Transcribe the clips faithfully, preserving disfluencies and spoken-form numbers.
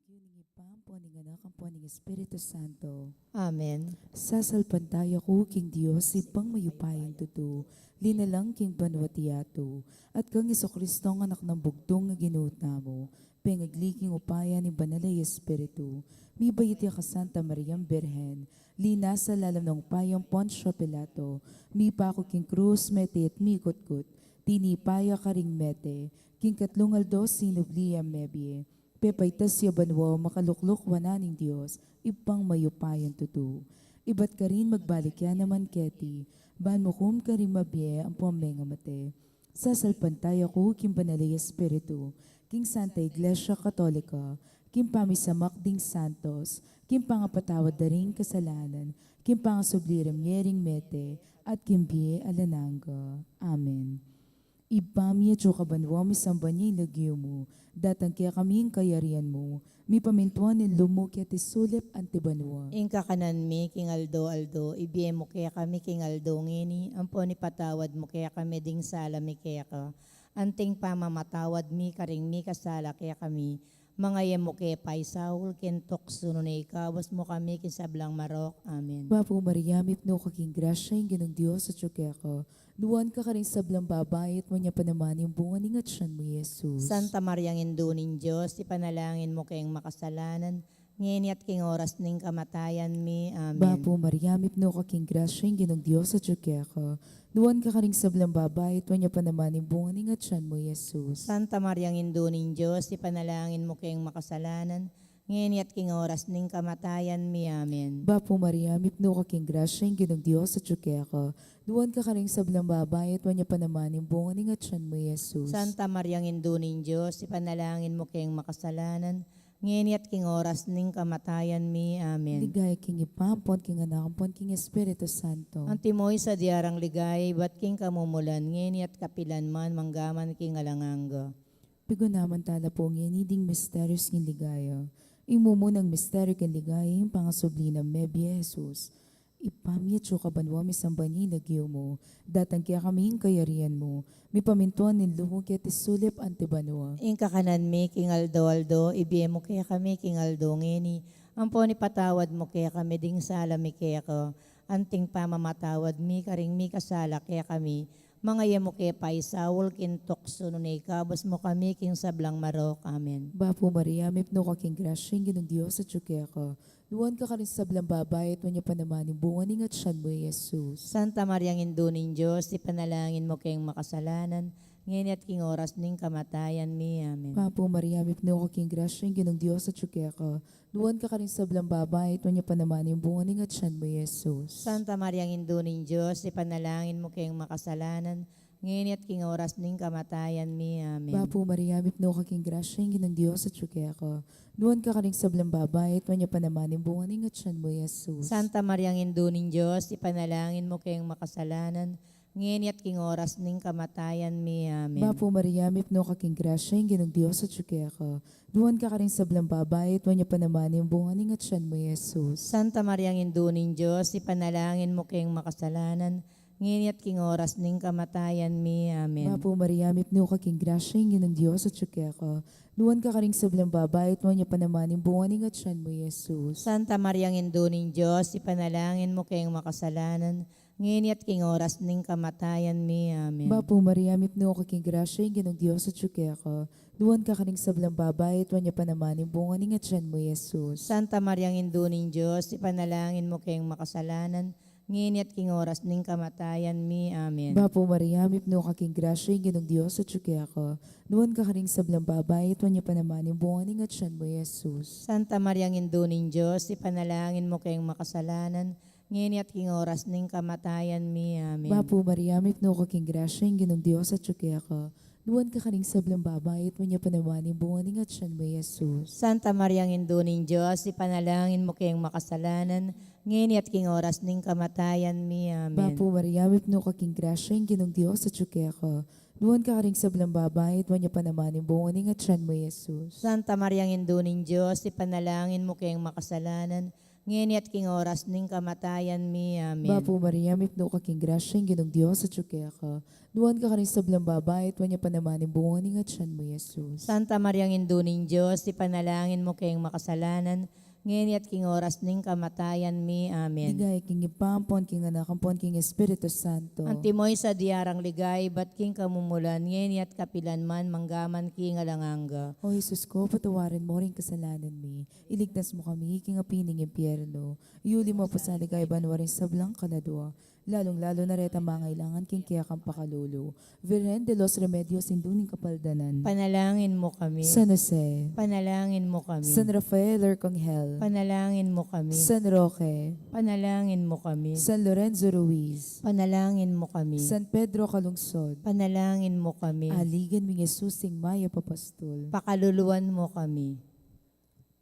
King lagyu ning Ibpa, ampo ning Anak, ampo ning Espiritu Santo. Amen. Sasalpantaya ku king Dios, Ibpang mayupayang tutu, linalang king banua at yatu, at kang Jesucristo, Anak nang bugtung a Ginu tamu, pengagli king upaya ning Banal a Espiritu, mibait ya kang Santa Mariang Birhen, linasa lalam ning upaya nang Poncio Pilato, mipaku king krus, mete at mikutkut, tinipa ya karing mete, king katlung aldo sinubli yang mebie, pepaitas ya banua, makalukluk wanan ning Dios, Ibpang mayupayang tutu. Ibat karin magbalik ya naman keti, ban mukum karing mabie ampon mengamate. Sasalpantaya ku king Banal a Espiritu, king Santa Iglesia Katolika, king pamisamak ding santos, king pangapatawad da ring kasalanan, king pangasubli rang mie ring mete, at king bie alang angga. Amen. Ibpa mi, atsu ka banua, misamban ya ing lagyu mu, datang kekami ing kayarian mu, mipamintuan ing lub mu keti sulip anti banua. Ing kakanan mi king aldo-aldo ibie mu kekami king aldo ngeni, ampon ipatawad mu kekami ding sala mi keka, anting pamamatawad mi karing mikasala kekami, manga e mu ke paisaul king tuksu, nune ikabus mu kami king sablang marok. Amen. Bapu Maria, mipnu ka king grasya, ing Ginung Dios atsu keka, nuan ka karing sablang babai, at nuan ya pa naman ing bunga ning atyan mu, Jesus. Santa Mariang Indu ning Dios, ipanalangin mu keng makasalanan, ngeni at king oras ning kamatayan mi. Amen. Bapu Maria, mipnu ka king grasya, ing Ginung Dios atsu keka, nuan ka karing sablang babai, at nuan ya pa naman ing bunga ning atyan mu, Jesus. Santa Mariang Indu ning Dios, ipanalangin mu keng makasalanan, ngeni at king oras ning kamatayan mi. Amen. Bapu Maria, mipnu ka king grasya, ing Ginung Dios atsu keka, nuan ka karing sablang babai, at nuan ya pa naman ing bunga ning atyan mu, Jesus. Santa Mariang Indu ning Dios, ipanalangin mu keng makasalanan, ngeni at king oras ning kamatayan mi. Amen. Ligaya king Ibpa, ampon king Anak, ampon king Espiritu Santo. Antimo ing sadya rang ligaya ibat king kamumulan, ngeni at kapilan man, mangga man king alang angga. Pigunaman tala pu ngeni ding misteryus king ligaya. Ing mumunang misteryu king ligaya, ing pangasubli nang mebie Jesus. Ibpa mi, atsu ka banua, misamban ya ing lagyu mu, datang kekami ing kayarian mu, mipamintuan ing lub mu keti sulip anti banua. Ing kakanan mi king aldo-aldo ibie mu kekami king aldo ngeni, ampon ipatawad mu kekami ding sala mi keka, anting pamamatawad mi karing mikasala kekami, manga e mu ke paisaul king tuksu, nune ikabus mu kami king sablang marok. Amen. Bapu Maria, mipnu ka king grasya, ing Ginung Dios atsu keka, nuan ka karing sablang babai, at nuan ya pa naman ing bunga ning atyan mu, Jesus. Santa Mariang Indu ning Dios, ipanalangin mu keng makasalanan, ngeni at king oras ning kamatayan mi. Amen. Bapu Maria, mipnu ka king grasya, ing Ginung Dios atsu keka, nuan ka karing sablang babai, at nuan ya pa naman ing bunga ning atyan mu, Jesus. Santa Mariang Indu ning Dios, ipanalangin mu keng makasalanan, ngeni at king oras ning kamatayan mi. Amen. Bapu Maria, mipnu ka king grasya, ing Ginung Dios atsu keka, nuan ka karing sablang babai, at nuan ya pa naman ing bunga ning atyan mu, Jesus. Santa Mariang Indu ning Dios, ipanalangin mu keng makasalanan, ngeni at king oras ning kamatayan mi. Amen. Bapu Maria, mipnu ka king grasya, ing Ginung Dios atsu keka, nuan ka karing sablang babai, at nuan ya pa naman ing bunga ning atyan mu, Jesus. Santa Mariang Indu ning Dios, ipanalangin mu keng makasalanan, ngeni at king oras ning kamatayan mi. Amen. Bapu Maria, mipnu ka king grasya, ing Ginung Dios atsu keka, nuan ka karing sablang babai, at nuan ya pa naman ing bunga ning atyan mu, Jesus. Santa Mariang Indu ning Dios, ipanalangin mu keng makasalanan, ngeni at king oras ning kamatayan mi. Amen. Bapu Maria, mipnu ka king grasya, ing Ginung Dios atsu keka, nuan ka karing sablang babai, at nuan ya pa naman ing bunga ning atyan mu, Jesus. Santa Mariang Indu ning Dios, ipanalangin mu keng makasalanan, ngeni at king oras ning kamatayan mi. Amen. Bapu Maria, mipnu ka king grasya, ing Ginung Dios atsu keka, nuan ka karing sablang babai, at nuan ya pa naman ing bunga ning atyan mu, Jesus. Santa Mariang Indu ning Dios, ipanalangin mu keng makasalanan, ngeni at king oras ning kamatayan mi. Amen. Bapu Maria, mipnu ka king grasya, ing Ginung Dios atsu keka, nuan ka karing sablang babai, at nuan ya pa naman ing bunga ning atyan mu, Jesus. Santa Mariang Indu ning Dios, ipanalangin mu keng makasalanan, ngeni at king oras ning kamatayan mi. Amen. Bapu Maria, mipnu ka king grasya, ing Ginung Dios atsu keka, nuan ka karing sablang babai, at nuan ya pa naman ing bunga ning atyan mu, Jesus. Santa Mariang Indu ning Dios, ipanalangin mu keng makasalanan, Ngeni at king oras ning kamatayan mi. Amen. Bapu Maria, mipnu ka king grasya, ing Ginung Dios atyu keka. Nuan ka karing sablang babai, at nuan ya pa naman ing bunga ning atyan mu, Jesus. Santa Maria, Indu ning Dios, ipanalangin mu keng makasalanan, ngeni at king oras ning kamatayan mi. Amen. Ligaya king Ibpa, ampon king Anak, ampon king Espiritu Santo. Antimo ing sadya rang ligaya ibat king kamumulan, ngeni at kapilan man, manggaman king alang angga. O Jesus ko, patawaran mu ring kasalanan mi. Iligtas mu kami king api ning impyerno. Yuli mu pu sana king banua ring sablang kaladua, lalung-lalu na retang mangailangan king kekang pakalulu. Virgen de los Remedios, Indu ning Kapaldanan. Panalangin mu kami. San Jose. Panalangin mu kami. San Rafael Arcangel. Panalangin mu kami. San Roque. Panalangin mu kami. San Lorenzo Ruiz. Panalangin mu kami. San Pedro Calungsod. Panalangin mu kami. Aligan ming Jesus, ing mayap a pastul. Pakaluluan mu kami.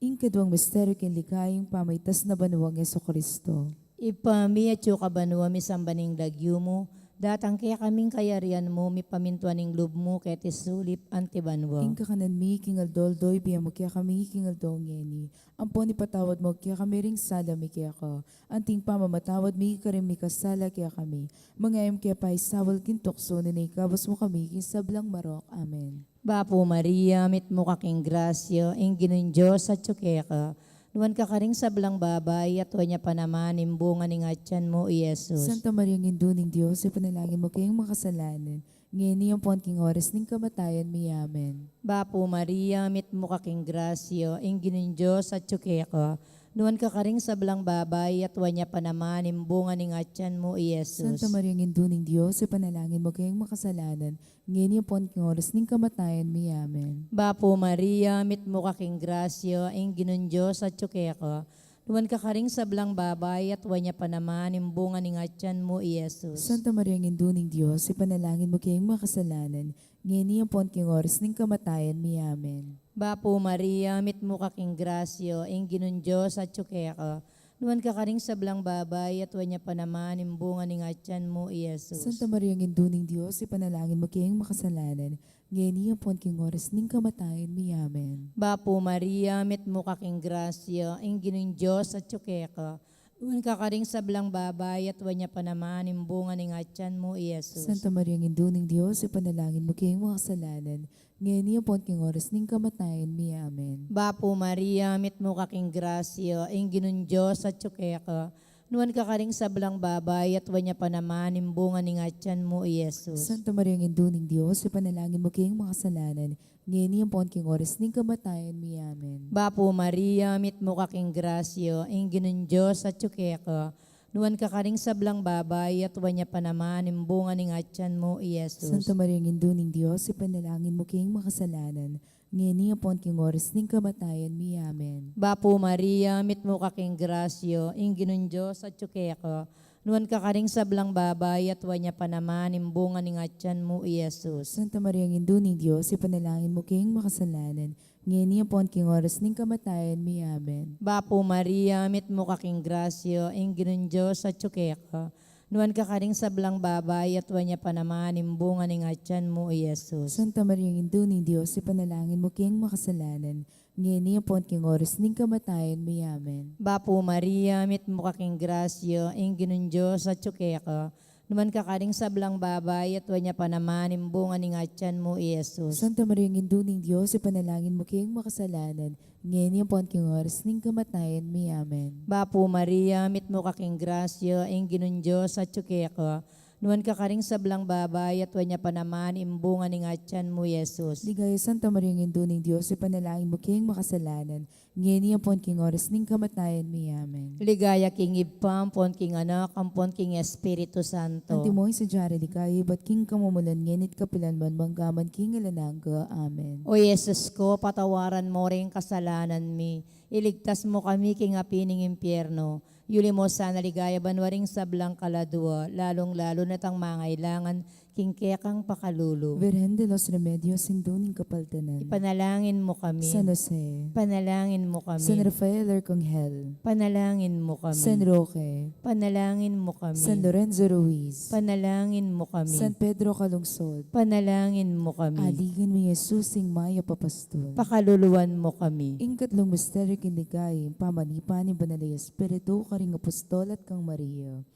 Ing kaduang misteryu king ligaya, ing pamaitas na banua nang Jesucristo. Ibpa mi, atyu ka banua, misamban ing lagyu mu, datang kekami ing kayarian mu, mipamintuan ing lub mu keti sulip anti banua. Ing kakanan mi king aldo-aldo ibie mu kekami king aldo ngeni, ampon ipatawad mu kekami ring sala mi keka, anti ing pamamatawad mi karing mikasala kekami, manga e mu ke paisaul king tuksu, nune ikabus mu kami king sablang marok. Amen. Bapu Maria, mitmu ka king grasya, ing Ginung Dios atyu keka. Nuan ka karing sablang babai, at nuan ya pa naman ing bunga ning atyan mu, i Jesus. Santa Maria, Indu ning Dios, ipanalangin mu keng makasalanan, ngeni ampon king oras ning kamatayan mi. Amen. Bapu Maria, mitmu ka king grasya, ing Ginung Dios atyu keka. Nuan ka karing sablang babai, at nuan ya pa naman ing bunga ning atyan mu, i Jesus. Santa Maria, Indu ning Dios, ipanalangin mu keng makasalanan, ngeni ampon king oras ning kamatayan mi. Amen. Bapu Maria, mitmu ka king grasya, ing Ginung Dios atyu keka. Nuan ka karing sablang babai, at nuan ya pa naman ing bunga ning atyan mu, i Jesus. Santa Maria, Indu ning Dios, ipanalangin mu keng makasalanan, ngeni ampon king oras ning kamatayan mi. Amen. Bapu Maria, mitmu ka king grasya, ing Ginung Dios atyu keka. Nuan ka karing sablang babai, at nuan ya pa naman ing bunga ning atyan mu, i Jesus. Santa Maria, Indu ning Dios, ipanalangin mu keng makasalanan, ngeni ampon king oras ning kamatayan mi. Amen. Bapu Maria, mitmu ka king grasya, ing Ginung Dios atyu keka. Nuan ka karing sablang babai, at nuan ya pa naman ing bunga ning atyan mu, i Jesus. Santa Maria, Indu ning Dios, ipanalangin mu keng makasalanan, ngeni ampon king oras ning kamatayan mi. Amen. Bapu Maria, mitmu ka king grasya, ing Ginung Dios atyu keka. Nuan ka karing sablang babai, at nuan ya pa naman ing bunga ning atyan mu, i Jesus. Santa Maria, Indu ning Dios, ipanalangin mu keng makasalanan, ngeni ampon king oras ning kamatayan mi. Amen. Bapu Maria, mitmu ka king grasya, ing Ginung Dios atyu keka. Nuan ka karing sablang babai, at nuan ya pa naman ing bunga ning atyan mu, i Jesus. Santa Maria, Indu ning Dios, ipanalangin mu keng makasalanan, ngeni ampon king oras ning kamatayan mi. Amen. Bapu Maria, mitmu ka king grasya, ing Ginung Dios atyu keka. Nuan ka karing sablang babai, at nuan ya pa naman ing bunga ning atyan mu, i Jesus. Santa Maria, Indu ning Dios, ipanalangin mu keng makasalanan, ngeni ampon king oras ning kamatayan mi. Amen. Bapu Maria, mitmu ka king grasya, ing Ginung Dios atyu keka. Nuan ka karing sablang babai, at nuan ya pa naman ing bunga ning atyan mu, i Jesus. Santa Maria, Indu ning Dios, ipanalangin mu keng makasalanan, ngeni ampon king oras ning kamatayan mi. Amen. Bapu Maria, mitmu ka king grasya, ing Ginung Dios atyu keka. Nuan ka karing sablang babai, at nuan ya pa naman ing bunga ning atyan mu, i Jesus. Santa Maria, Indu ning Dios, ipanalangin mu keng makasalanan, ngeni ampon king oras ning kamatayan mi. Amen. Bapu Maria, mitmu ka king grasya, ing Ginung Dios atyu keka. Nuan ka karing sablang babai, at nuan ya pa naman ing bunga ning atyan mu, i Jesus. Ligaya Santa Maria, Indu ning Dios, ipanalangin mu keng makasalanan, ngeni ampon king oras ning kamatayan mi. Amen. Ligaya king Ibpa, ampon king Anak, ampon king Espiritu Santo. Antimo ing sadya rang ligaya, ibat king kamumulan, ngeni at kapilan man, manggaman king alang angga. Amen. O Jesus ko, patawaran mu ring kasalanan mi, iligtas mu kami king api ning impyerno, yuli mu sana king ligaya banua ring sablang kaladua, lalung-lalu na retang mangailangan king kekang pakalulu. Virgen de los Remedios, Indu ning Kapaldanan. Ipanalangin mu kami. San Jose. Ipanalangin mu kami. San Rafael Arcangel. Ipanalangin mu kami. San Roque. Ipanalangin mu kami. San Lorenzo Ruiz. Ipanalangin mu kami. San Pedro Calungsod. Ipanalangin mu kami. Aligan mi Jesus, ing mayap a pastul. Pakaluluan mu kami. Ing katlung misteryu king ligaya, ing pamanipa ning Banal a Espiritu karing apostol at kang Maria.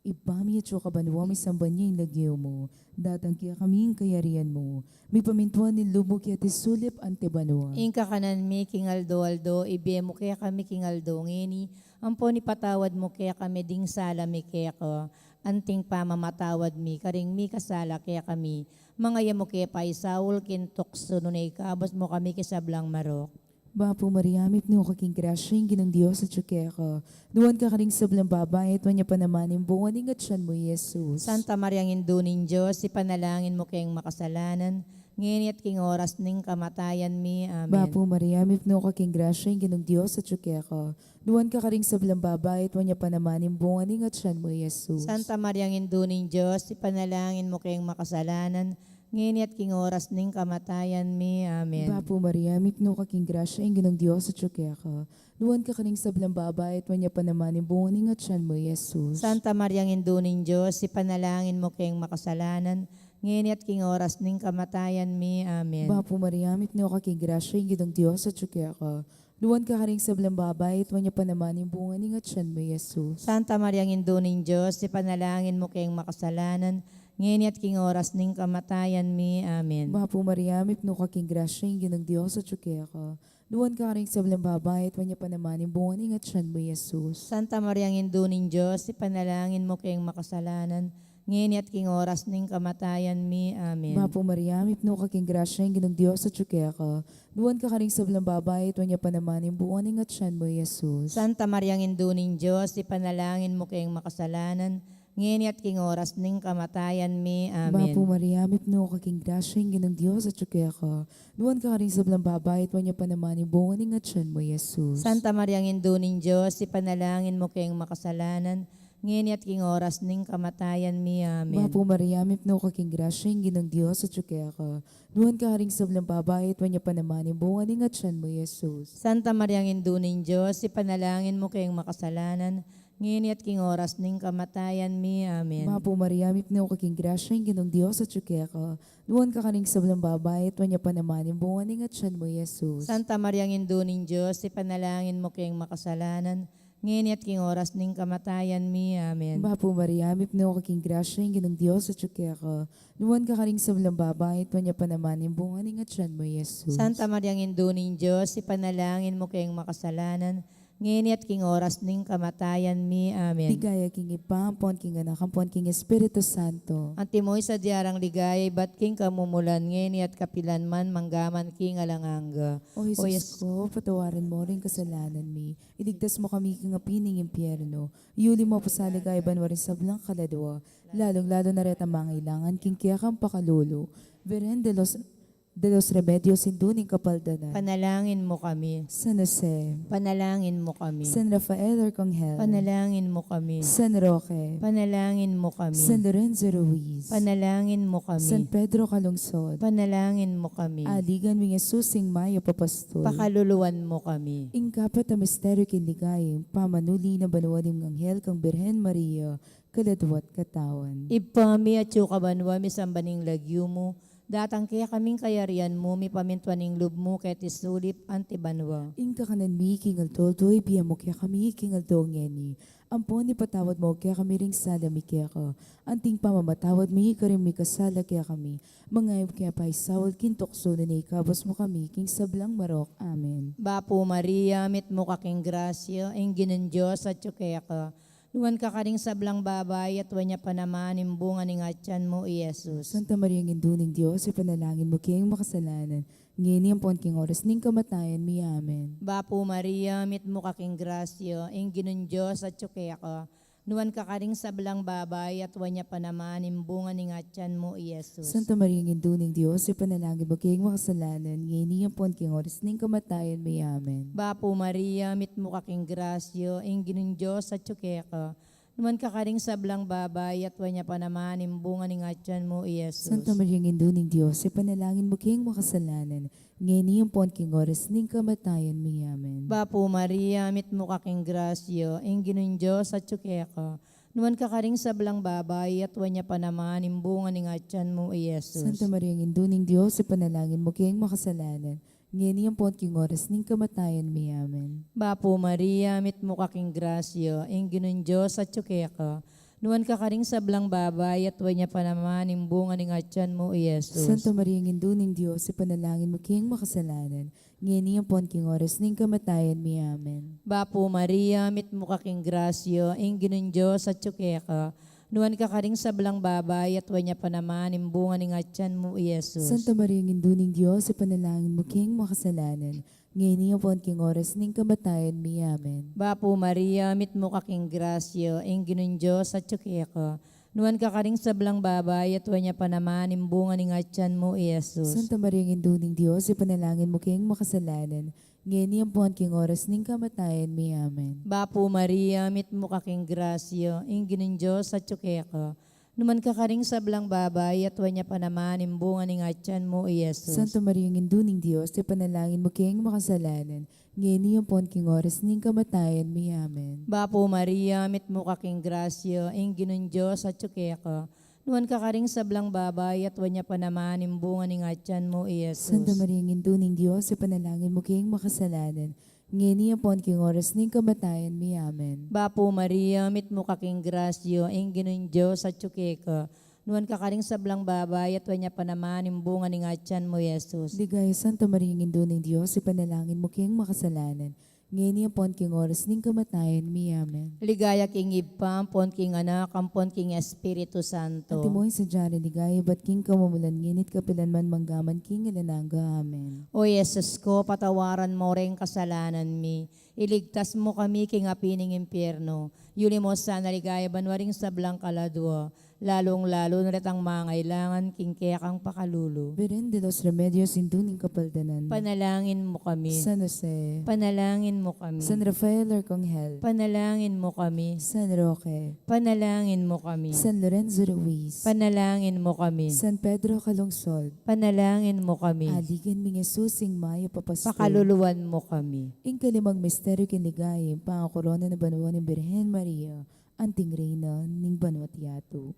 Ibpa mi, atsu ka banua, misamban ya ing lagyu mu. Datang kekami ing kayarian mu. Mipamintuan ing lub mu keti sulip anti banua. Ing kakanan mi king aldo-aldo, ibie mu kekami king aldo ngeni, ampon ipatawad mu kekami ding sala mi keka, anting pamamatawad mi karing mikasala kekami. Manga e mu ke paisaul king tuksu, nune ikabus mu kami king sablang marok. Bapu Maria, mipnu ka king grasya, ing Ginung Dios atyu keka. Nuan ka karing sablang babai, at nuan ya pa naman ing bunga ning atyan mu, i Jesus. Santa Maria, Indu ning Dios, ipanalangin mu keng makasalanan, ngeni at king oras ning kamatayan mi. Amen. Bapu Maria, mipnu ka king grasya, ing Ginung Dios atyu keka. Nuan ka karing sablang babai, at nuan ya pa naman ing bunga ning atyan mu, i Jesus. Santa Maria, Indu ning Dios, ipanalangin mu keng makasalanan, ngeni at king oras ning kamatayan mi. Amen. Bapu Maria, mipnu ka king grasya, ing Ginung Dios atyu keka. Nuan ka karing sablang babai, at nuan ya pa naman ing bunga ning atyan mu, i Jesus. Santa Maria, Indu ning Dios, ipanalangin mu keng makasalanan, ngeni at king oras ning kamatayan mi. Amen. Bapu Maria, mipnu ka king grasya, ing Ginung Dios atyu keka. Nuan ka karing sablang babai, at nuan ya pa naman ing bunga ning atyan mu, i Jesus. Santa Maria, Indu ning Dios, ipanalangin mu keng makasalanan, ngeni at king oras ning kamatayan mi. Amen. Bapu Maria, mipnu ka king grasya, ing Ginung Dios atyu keka. Nuan ka karing sablang babai, at nuan ya pa naman ing bunga ning atyan mu, i Jesus. Santa Maria, Indu ning Dios, ipanalangin mu keng makasalanan, ngeni at king oras ning kamatayan mi. Amen. Bapu Maria, mipnu ka king grasya, ing Ginung Dios atyu keka. Nuan ka karing sablang babai, at nuan ya pa naman ing bunga ning atyan mu, i Jesus. Santa Maria, Indu ning Dios, ipanalangin mu keng makasalanan, ngeni at king oras ning kamatayan mi. Amen. Bapu Maria, mipnu ka king grasya, ing Ginung Dios atyu keka. Nuan ka karing sablang babai, at nuan ya pa naman ing bunga ning atyan mu, i Jesus. Santa Maria, Indu ning Dios, ipanalangin mu keng makasalanan, ngeni at king oras ning kamatayan mi. Amen. Bapu Maria, mipnu ka king grasya, ing Ginung Dios atyu keka. Nuan ka karing sablang babai, at nuan ya pa naman ing bunga ning atyan mu, i Jesus. Santa Maria, Indu ning Dios, ipanalangin mu keng makasalanan, ngeni at king oras ning kamatayan mi. Amen. Bapu Maria, mipnu ka king grasya, ing Ginung Dios atyu keka. Nuan ka karing sablang babai, at nuan ya pa naman ing bunga ning atyan mu, i Jesus. Santa Maria, Indu ning Dios, ipanalangin mu keng makasalanan, ngeni at king oras ning kamatayan mi. Amen. Bapu Maria, mipnu ka king grasya, ing Ginung Dios atyu keka. Nuan ka karing sablang babai, at nuan ya pa naman ing bunga ning atyan mu, i Jesus. Santa Maria, Indu ning Dios, ipanalangin mu keng makasalanan, ngeni at king oras ning kamatayan mi. Amen. Ligaya king Ibpa, ampon king Anak, ampon king Espiritu Santo. Antimo ing sadya rang ligaya ibat king kamumulan, ngeni at kapilan man, mangga man king alang angga. O Jesus ko, patawaran mu ring kasalanan mi. Iligtas mu kami king api ning impyerno. Iyuli mu pu sa ligaya banua ring sablang kaladua, lalung-lalu na retang mangailangan king kekang pakalulu. Virgen de los, de los Remedios, Indu ning Kapaldanan. Panalangin mu kami. San Jose. Panalangin mu kami. San Rafael Arcangel. Panalangin mu kami. San Roque. Panalangin mu kami. San Lorenzo Ruiz. Panalangin mu kami. San Pedro Calungsod. Panalangin mu kami. Aligan ming Jesus, ing mayap a pastul. Pakaluluan mu kami. Ing kapat a misteryu king ligaya, ing pamanuli na banua ning anghel kang Birhen Maria, kaladua't katawan. Ibpa mi, atsu ka banua, misamban ing lagyu mu, datang kekami ing kayarian mu, mipamintuan ing lub mu keti sulip anti banua. Ing kakanan mi king aldo-aldo, ibie mu kekami king aldo ngeni. Ampon ipatawad mu kekami ring sala mi keka, anting pamamatawad mi karing mikasala kekami. Manga e mu ke paisaul king tuksu, nune ikabus mu kami king sablang marok. Amen. Bapu Maria, mitmu ka king grasya, ing Ginung Dios atyu keka. Nuan ka karing sablang babai, at nuan ya pa naman ing bunga ning atyan mu, i Jesus. Santa Maria, Indu ning Dios, ipanalangin mu keng makasalanan, ngeni ampon king oras ning kamatayan mi. Amen. Bapu Maria, mitmu ka king grasya, ing Ginung Dios atyu keka. Nuan ka karing sablang babai, at nuan ya pa naman ing bunga ning atyan mu, i Jesus. Santa Maria, Indu ning Dios, ipanalangin mu keng makasalanan, ngeni ampon king oras ning kamatayan mi. Amen. Bapu Maria, mitmu ka king grasya, ing Ginung Dios atyu keka. Nuan ka karing sablang babai, at nuan ya pa naman ing bunga ning atian mu, i Jesus. Santa Maria, Indu ning Dios, ipanalangin mu keng makasalanan, ngeni ampon king oras ning kamatayan mi. Amen. Bapu Maria, mitmu ka king grasya, ing Ginung Dios atyu keka. Nuan ka karing sablang babai, at nuan ya pa naman ing bunga ning atian mu, i Jesus. Santa Maria, Indu ning Dios, ipanalangin mu keng makasalanan, ngeni ampon king oras ning kamatayan mi. Amen. Bapu Maria, mitmu ka king grasya, ing Ginung Dios atyu keka. Nuan ka karing sablang babai, at nuan ya pa naman ing bunga ning atian mu, i Jesus. Santa Maria, Indu ning Dios, ipanalangin mu keng makasalanan, ngeni ampon king oras ning kamatayan mi. Amen. Bapu Maria, mitmu ka king grasya, ing Ginung Dios atyu keka. Nuan ka karing sablang babai, at nuan ya pa naman ing bunga ning atian mu, i Jesus. Santa Maria, Indu ning Dios, ipanalangin mu keng makasalanan, ngeni ampon king oras ning kamatayan mi. Amen. Bapu Maria, mitmu ka king grasya, ing Ginung Dios atyu keka. Nuan ka karing sablang babai, at nuan ya pa naman ing bunga ning atian mu, i Jesus. Santa Maria, Indu ning Dios, ipanalangin mu keng makasalanan, ngeni ampon king oras ning kamatayan mi. Amen. Bapu Maria, mitmu ka king grasya, ing Ginung Dios atyu keka. Nuan ka karing sablang babai, at nuan ya pa naman ing bunga ning atian mu, i Jesus. Santa Maria, Indu ning Dios, ipanalangin mu keng makasalanan, ngeni ampon king oras ning kamatayan mi. Amen. Bapu Maria, mitmu ka king grasya, ing Ginung Dios atyu keka. Nuan ka karing sablang babai, at nuan ya pa naman ing bunga ning atian mu, i Jesus. Santa Maria, Indu ning Dios, ipanalangin mu keng makasalanan, ngeni ampon king oras ning kamatayan mi. Amen. Bapu Maria, mitmu ka king grasya, ing Ginung Dios atyu keka. Nuan ka karing sablang babai, at nuan ya pa naman ing bunga ning atian mu, i Jesus. Ligaya, Santa Maria, Indu ning Dios, ipanalangin mu keng makasalanan, ngeni ampon king oras ning kamatayan mi. Amen. Ligaya king Ibpa, ampon king Anak, ampon king Espiritu Santo. Antimo ing sadya ring ligaya, ibat king kamumulan, ngeni't kapilan man, mangga man king alang angga. Amen. O Jesus ko, patawaran mu reng kasalanan mi, iligtas mu kami king api ning impyerno, yuli mu sana king ligaya banua ring sablang kaladua, lalung-lalu na retang mangailangan king kekang pakalulu. Virgen de los Remedios, Indu ning Kapaldanan. Panalangin mu kami. San Jose. Panalangin mu kami. San Rafael Arcangel. Panalangin mu kami. San Roque. Panalangin mu kami. San Lorenzo Ruiz. Panalangin mu kami. San Pedro Calungsod. Panalangin mu kami. Aligan ming Jesus, ing mayap a pastor. Pakaluluan mu kami. Ing kalimang misteryu king ligaya, ing pangakorona na banua ning Birhen Maria, anting Reyna ning banua't yatu.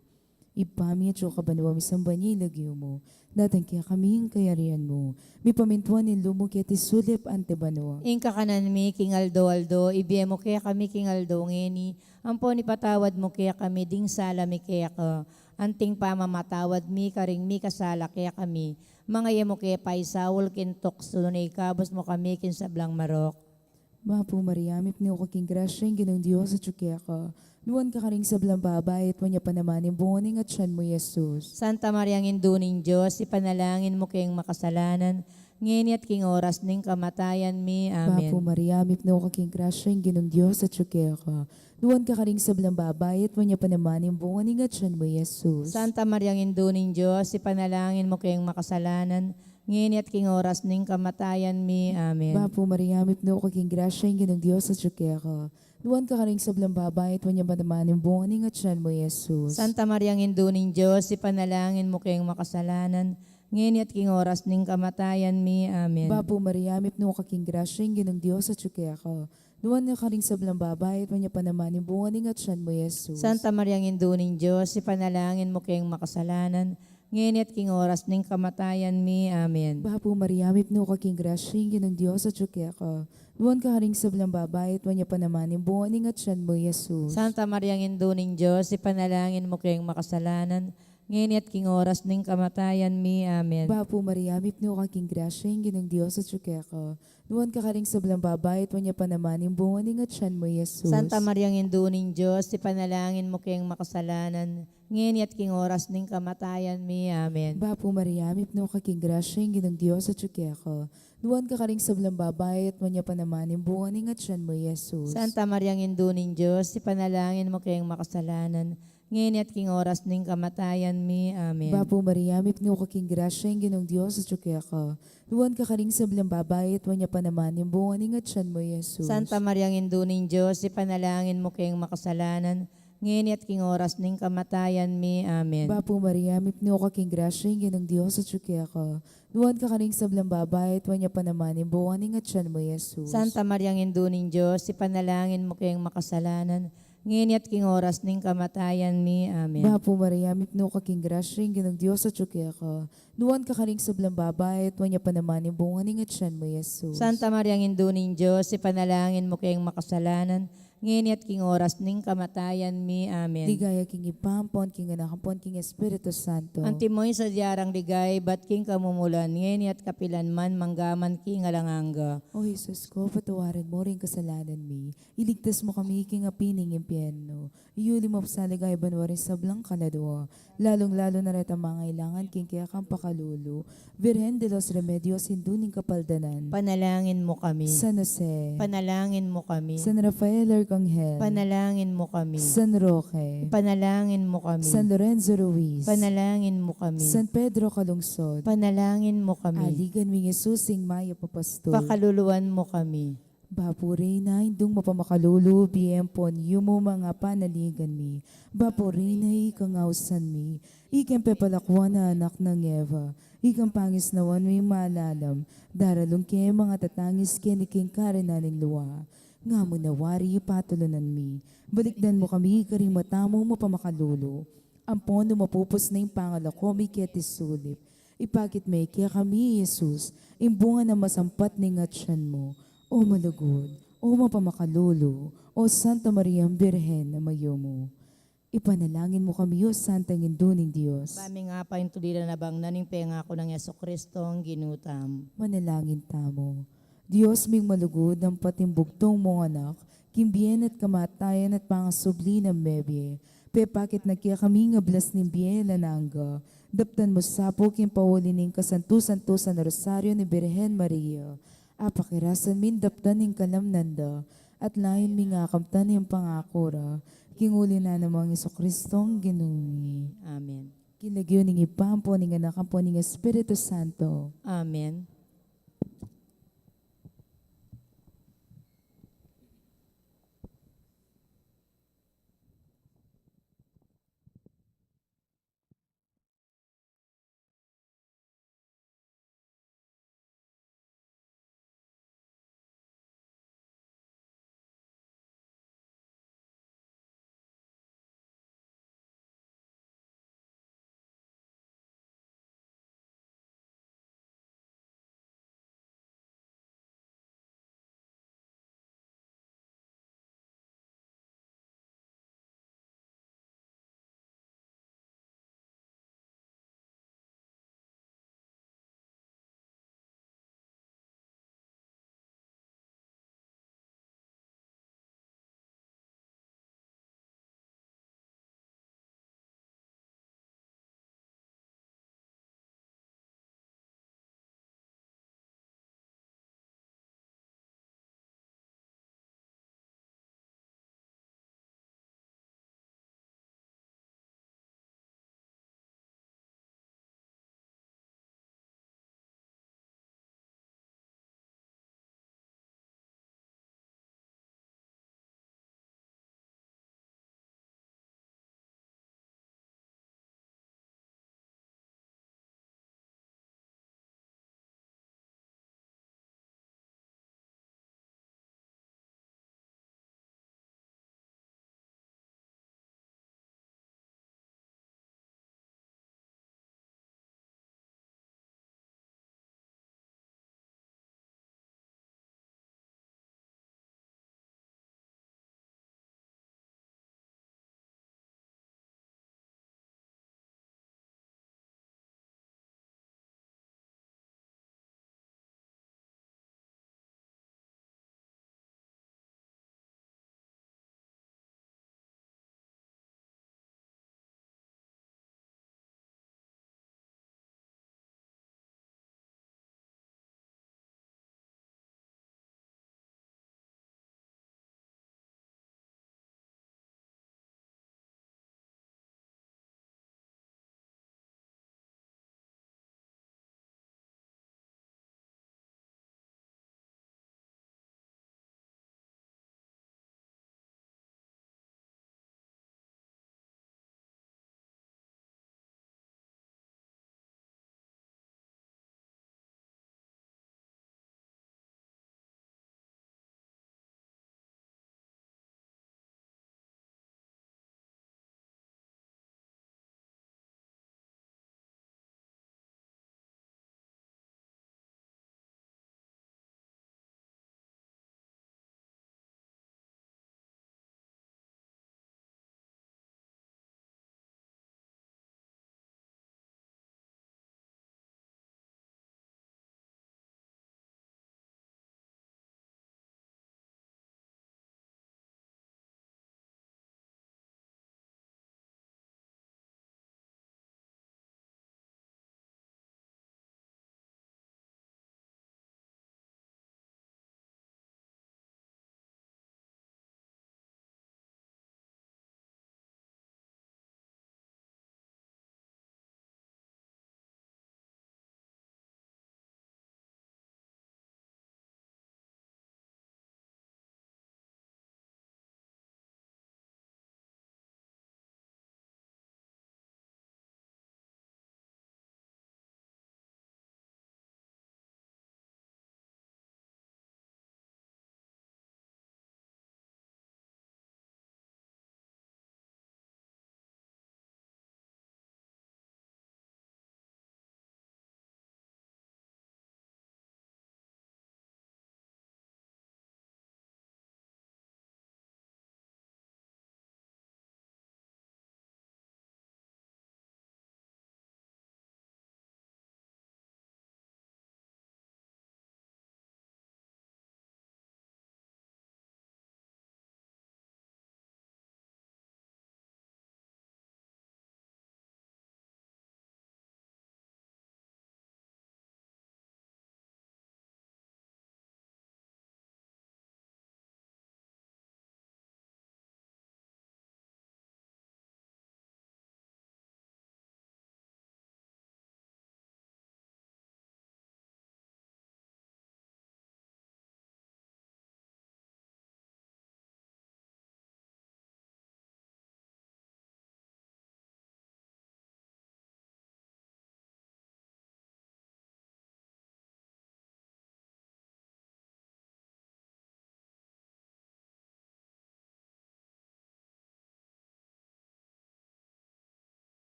Ibpa mi atsu ka banua, misamban ya ing lagyu mu, datang kekami ing kayarian mu, mipamintuan ing lub mu keti sulip anti banua. Ing kakanan mi king aldo-aldo, ibie mu kekami king aldo ngeni, ampon ipatawad mu kekami ding sala mi keka, anting pamamatawad mi karing mikasala kekami, manga e mu ke paisaul king tuksu, nune ikabus mu kami king sablang marok. Bapu Maria, mipnu ka king grasya, ing Ginung Dios atyu keka. Nuan ka karing sablang babai, at nuan ya pa naman ing bunga ning atian mu, i Jesus. Santa Maria, Indu ning Dios, ipanalangin mu keng makasalanan, ngeni at king oras ning kamatayan mi. Amen. Bapu Maria, mipnu ka king grasya, ing Ginung Dios atyu keka. Nuan ka karing sablang babai, at nuan ya pa naman ing bunga ning atian mu, i Jesus. Santa Maria, Indu ning Dios, ipanalangin mu keng makasalanan, ngeni at king oras ning kamatayan mi. Amen. Bapu Maria, mipnu ka king grasya, ing Ginung Dios atyu keka. Nuan ka karing sablang babai, at nuan ya pa naman ing bunga ning atian mu, i Jesus. Santa Maria, Indu ning Dios, ipanalangin mu keng makasalanan, ngeni at king oras ning kamatayan mi. Amen. Bapu Maria, mipnu ka king grasya, ing Ginung Dios atyu keka. Nuan ka karing sablang babai, at nuan ya pa naman ing bunga ning atian mu, i Jesus. Santa Maria, Indu ning Dios, ipanalangin mu keng makasalanan, ngeni at king oras ning kamatayan mi. Amen. Bapu Maria, mipnu ka king grasya, ing Ginung Dios atyu keka. Nuan ka karing sablang babai, at nuan ya pa naman ing bunga ning atian mu, i Jesus. Santa Maria, Indu ning Dios, ipanalangin mu keng makasalanan, ngeni at king oras ning kamatayan mi. Amen. Bapu Maria, mipnu ka king grasya, ing Ginung Dios atyu keka. Nuan ka karing sablang babai, at nuan ya pa naman ing bunga ning atian mu, i Jesus. Santa Maria, Indu ning Dios, ipanalangin mu keng makasalanan, ngeni at king oras ning kamatayan mi. Amen. Bapu Maria, mipnu ka king grasya, ing Ginung Dios atyu keka. Nuan ka karing sablang babai, at nuan ya pa naman ing bunga ning atian mu, i Jesus. Santa Maria, Indu ning Dios, ipanalangin mu keng makasalanan, ngeni at king oras ning kamatayan mi. Amen. Bapu Maria, mipnu ka king grasya, ing Ginung Dios atyu keka. Nuan ka karing sablang babai, at nuan ya pa naman ing bunga ning atian mu, i Jesus. Santa Maria, Indu ning Dios, ipanalangin mu keng makasalanan, ngeni at king oras ning kamatayan mi. Amen. Bapu Maria, mipnu ka king grasya, ing Ginung Dios atyu keka. Nuan ka karing sablang babai, at nuan ya pa naman ing bunga ning atyan mu, Jesus. Santa Maria, Indu ning Dios, ipanalangin mu keng makasalanan, ngeni at king oras ning kamatayan mi. Amen. Bapu Maria, mipnu ka king grasya, ing Ginung Dios atyu keka. Nuan ka karing sablang babai, at nuan ya pa naman ing bunga ning atyan mu, Jesus. Santa Maria, Indu ning Dios, ipanalangin mu keng makasalanan, ngeni at king oras ning kamatayan mi. Amen. Ligaya king Ibpa, ampon king Anak, ampon king Espiritu Santo. Antimo ing sadya rang ligaya ibat king kamumulan, ngeni at kapilan man, mangga man king alang angga. O Jesus ko, patawaran mu ring kasalanan mi, iligtas mu kami king api ning impyernu, iyuli mu pa king ligaya banua ring sablang kaladua, lalung-lalu na retang mangailangan king kekang pakalulu. Virgen de los Remedios, Indu ning Kapaldanan, panalangin mu kami. San Jose, panalangin mu kami. San Rafael Arkanghel, panalangin mu kami. San Roque, panalangin mu kami. San Lorenzo Ruiz, panalangin mu kami. San Pedro Calungsod, panalangin mu kami. Aligan mi Jesus, ing mayap a pastul, pakaluluan mu kami. Bapu Reyna, Indung mapamakalulu, bie ampon yumu, manga panaligan mi. Bapu Reyna, ikang ausan mi, ikeng pepalakuan a anak nang Eva, ikeng pangisnawan mi malalam, daralung ke manga tatangis keni king karina ning lua. Nga mu na wari patulunan mi, balikdan mu kami karing mata mu mapamakalulu. Ampon nung mapupus na ing pangalako mi keti sulip, ipakit me kekami i Jesus, ing bunga nang masampat ning atyan mu. O malugud, o mapamakalulu, o Santa Maria Birhen a mayumu, ipanalangin mu kami, o Santang Indu ning Dios. Ba ming apaintuliran a bangnan ing pengaku nang Jesucristo, ing Ginu tamu. Manalangin tamu. Dios ming malugud, ampat ing bugtung mung Anak, king bie na at kamatayan at pangasubli nang mebie, pepakit na kekami ing ablas ning bie alang angga. Daptan mu sa pu king pauli ning kasantu-santusan a Rosario ning Birhen Maria, apakirasan ming daptan ing kalamnan da, at lain ming akamtan ing pangaku ra, king uli na nang Jesucristong Ginu mi. Amen. King lagyu ning Ibpa, ampon ning Anak, ampon ning Espiritu Santo. Amen.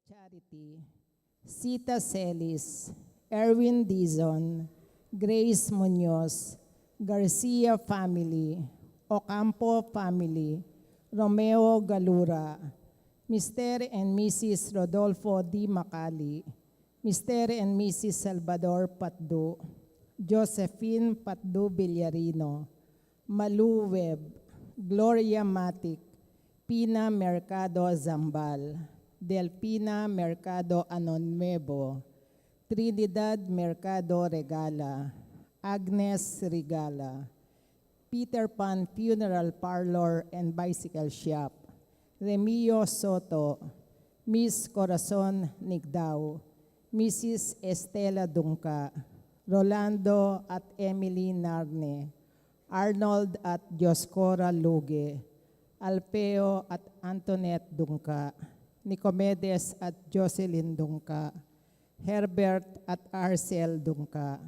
Charity, Sita Celis, Erwin Dizon, Grace Muñoz, Garcia family, Ocampo family, Romeo Galura, Mister and Missus Rodolfo D. Macali, Mister and Missus Salvador Patdu, Josephine Patdu Villarino, Malu Webb, Gloria Matic, Pina Mercado Zambal, Delfina Mercado Anon Nuevo, Trinidad Mercado Regala, Agnes Regala, Peter Pan Funeral Parlor and Bicycle Shop, Remio Soto, Miss Corazon Nigdao, Missus Estela Dungca, Rolando at Emily Narne, Arnold at Dioscora Luge, Alfeo at Antoinette Dungca, Nicomedes at Jocelyn Dungca, Herbert at Arcel Dungca,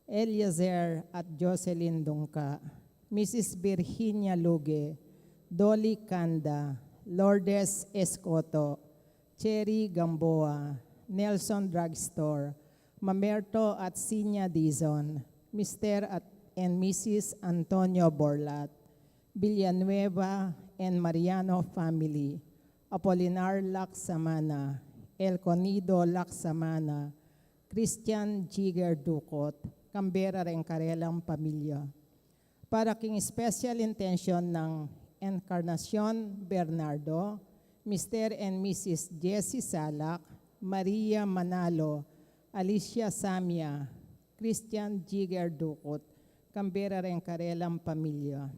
Eliezer at Jocelyn Dungca, Missus Virginia Luge, Dolly Canda, Lourdes Escoto, Cherry Gamboa, Nelson Drugstore, Mamerto at Sinya Dizon, Mister at and Missus Antonio Borlat, Villanueva and Mariano family, Apolinar Laksamana, Elconido Laksamana, Christian Jigger Ducot, Canberra reng karelang pamilya. Para king special intention ng Encarnacion Bernardo, Mister and Missus Jessie Salak, Maria Manalo, Alicia Samia, Christian Jigger Ducot, Canberra reng karelang pamilya.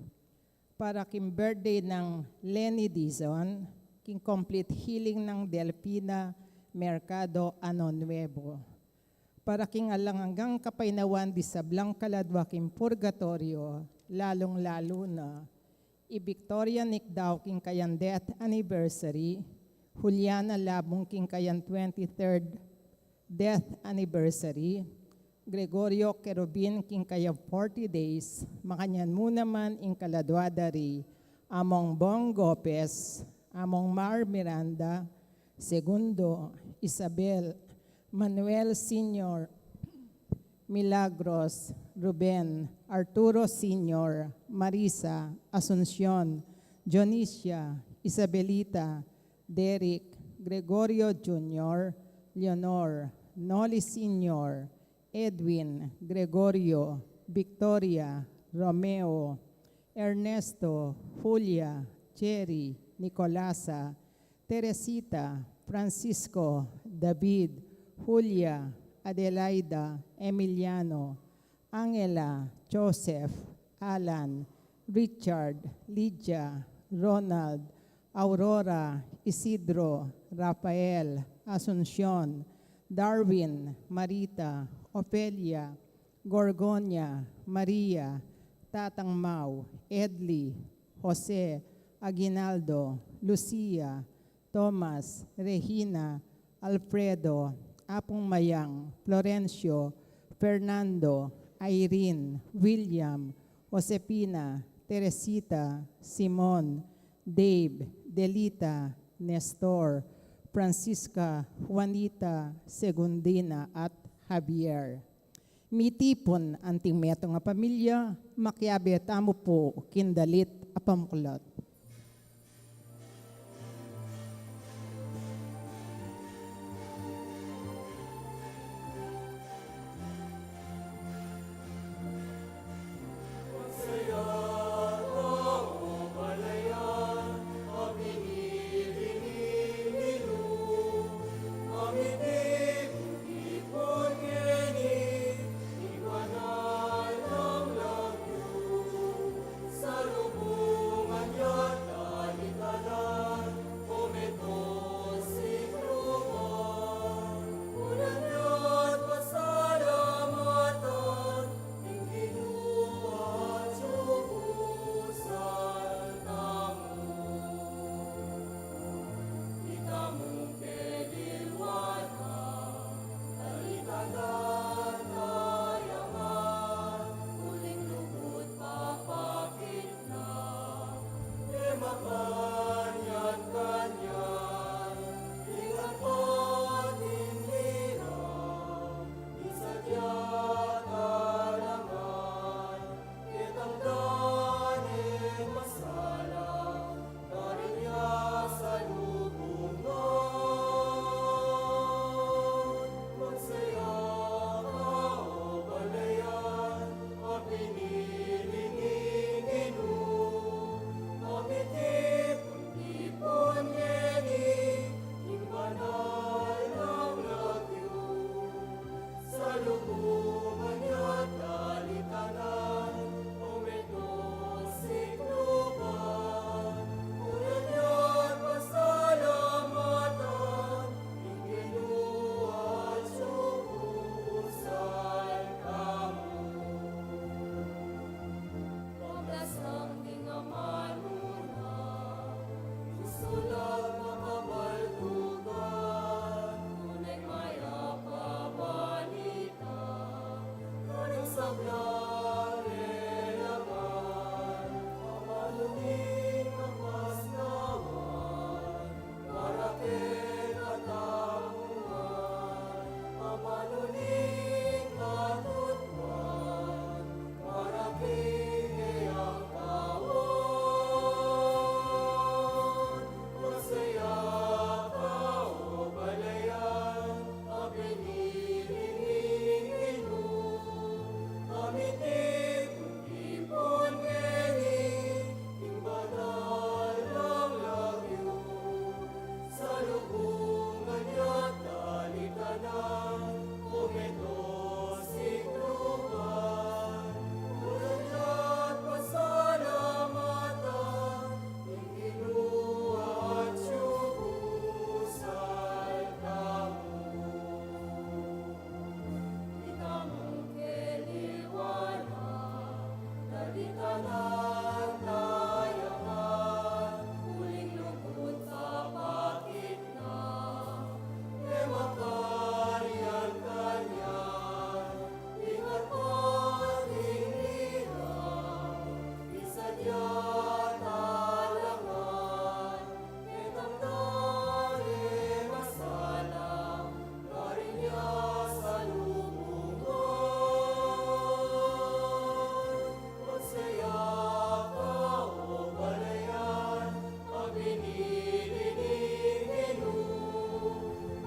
Para king birthday ng Lenny Dizon, king complete healing ng Delfina Mercado Ano Nuevo. Para king alang anggang kapaynawan di sablang kaladwa king purgatorio, lalung-lalu na i Victoria Nicdao king kayang death anniversary, Juliana Labung king kayang twenty-third death anniversary, Gregorio Querubin king kayang forty days, makanyan mu naman ing kaladwa da ri Among Bong Gopez, Among Mar Miranda Segundo, Isabel, Manuel Senior, Milagros, Ruben, Arturo Senior, Marisa, Asuncion, Dionisia, Isabelita, Derek, Gregorio Junior, Leonor, Noli Senior, Edwin, Gregorio, Victoria, Romeo, Ernesto, Julia, Cherry, Nicolasa, Teresita, Francisco, David, Julia, Adelaida, Emiliano, Angela, Joseph, Alan, Richard, Lydia, Ronald, Aurora, Isidro, Rafael, Asuncion, Darwin, Marita, Ofelia, Gorgonia, Maria, Tatang Mau, Edli, Jose, Aguinaldo, Lucia, Thomas, Regina, Alfredo, Apung Mayang, Florencio, Fernando, Irene, William, Josefina, Teresita, Simon, Dave, Delita, Nestor, Francisca, Juanita, Segundina, at Javier. Mitipun anting metung a pamilya, makiabe tamu pu king dalit a pamuklat.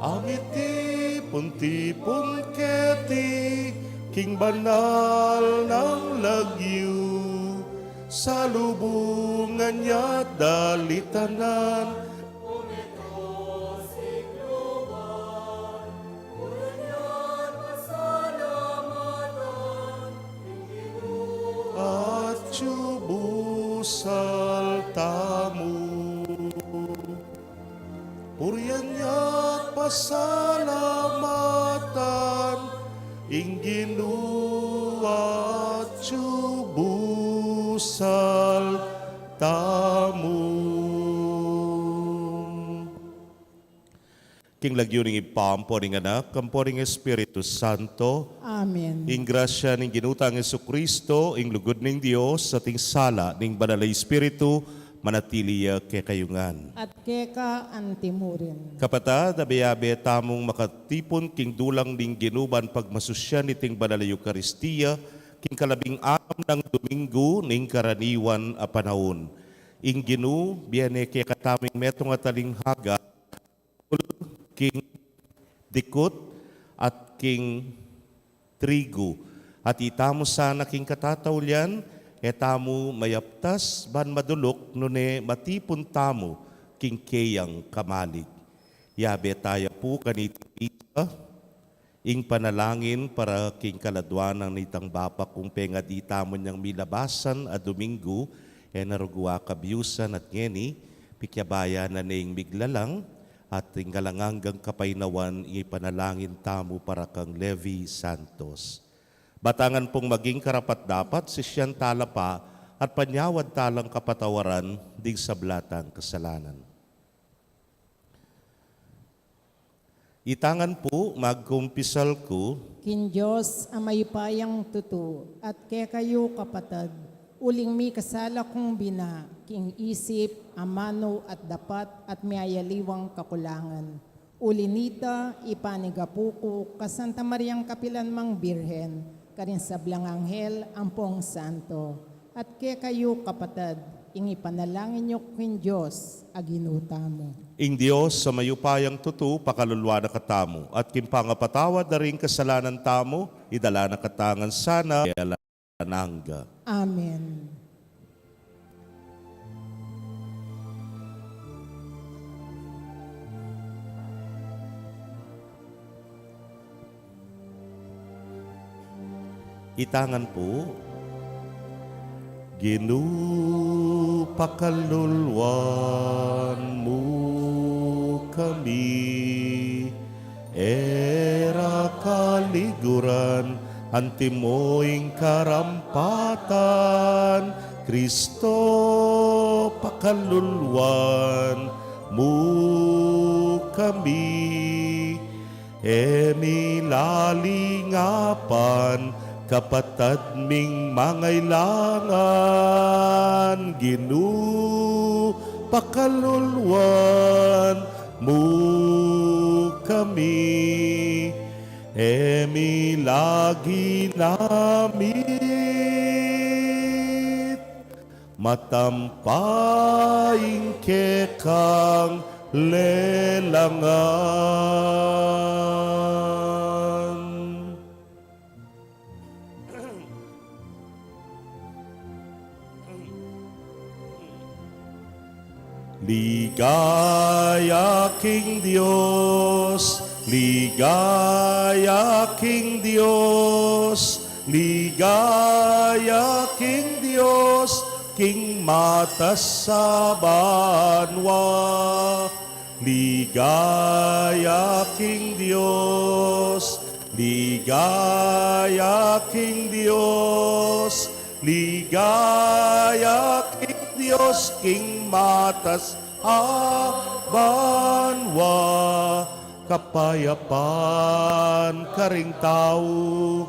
Amitipun-tipun keti king banal nang lagyu, salubungan ya't dalitanan. Atyu busal tamu. Purian ya't pasalamatan ing Ginu, atyu busal tamu. King lagyu ning Ibpa, ampo ning Anak, ampo ning Espiritu Santo. Amen. Ing grasya ning Ginu tang Jesucristo, ing lugud ning Dios, at ing sala ning Banal a Espiritu, manatili ya kekayu ngan. At keka antimurin. Kapatad, abe-abe tamung makatipun king dulang ning Ginu ban pagmasusyan iting Banal a Eukaristia, king kalabing anam nang Domingo ning karaniwan a panaun. Ing Ginu, bie ne kekatamu ing metung a talinghaga, king dikut at king trigu. At itamu sana king katataulian, e tamu mayaptas ban maduluk nune matipun tamu king keyang kamalig. Yabe taya pu kaniting misa, ing panalangin para king kaladwanan nitang bapa kung pengadi tamu nyang milabasan a Domingo, e na rugu akabiusan at ngeni, pikyabayan na ne ing miglalang, at ing alang anggang kapaynawan, ing ipanalangin tamu para kang Levi Santos. Batangan pung maging karapat-dapat, sisian tala pa, at panyawad talang kapatawaran, ding sabla tang kasalanan. Itangan pu, magkumpisal ku. King Dios a mayupayang tutu, at kekayu kapatad, uling mikasala kung bina, king isip, amanu, at dapat, at miyayaliwang kakulangan. Uli nita, ipanigapu ku, ka Santa Mariang kapilan mang Birhen, karing sablang anghel, ampong santo, at kekayu kapatad, ing ipanalangin yu king Dios a Ginu tamu. Ing Dios a mayupayang tutu, pakaluluan na katamu, at king pangapatawad da ring kasalanan tamu, idala na katamu ngan sana alang angga. Amen. Itangan pu. Ginu, pakaluluan mu kami, e ra kaliguran, antimo ing karampatan, Kristo, pakaluluan mu kami. E mi lalingapan, kapatad ming mangailangan, Ginu, pakaluluan mu kami. E mi la ginamit, matampa ing kekang lelangan. Ligaya king Dios, ligaya king Dios, ligaya king Dios, king matas a banua. Ligaya king Dios, ligaya king Dios, ligaya king Dios, king matas a banua. Kapayapan karing tau.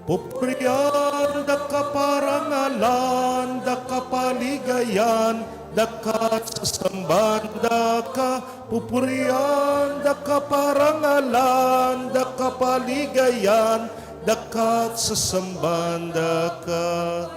Pupurian da ka, parangalan da ka, paligayan da ka, sasamban da ka. Pupurian da ka, parangalan da ka, paligayan da ka, sasamban da ka.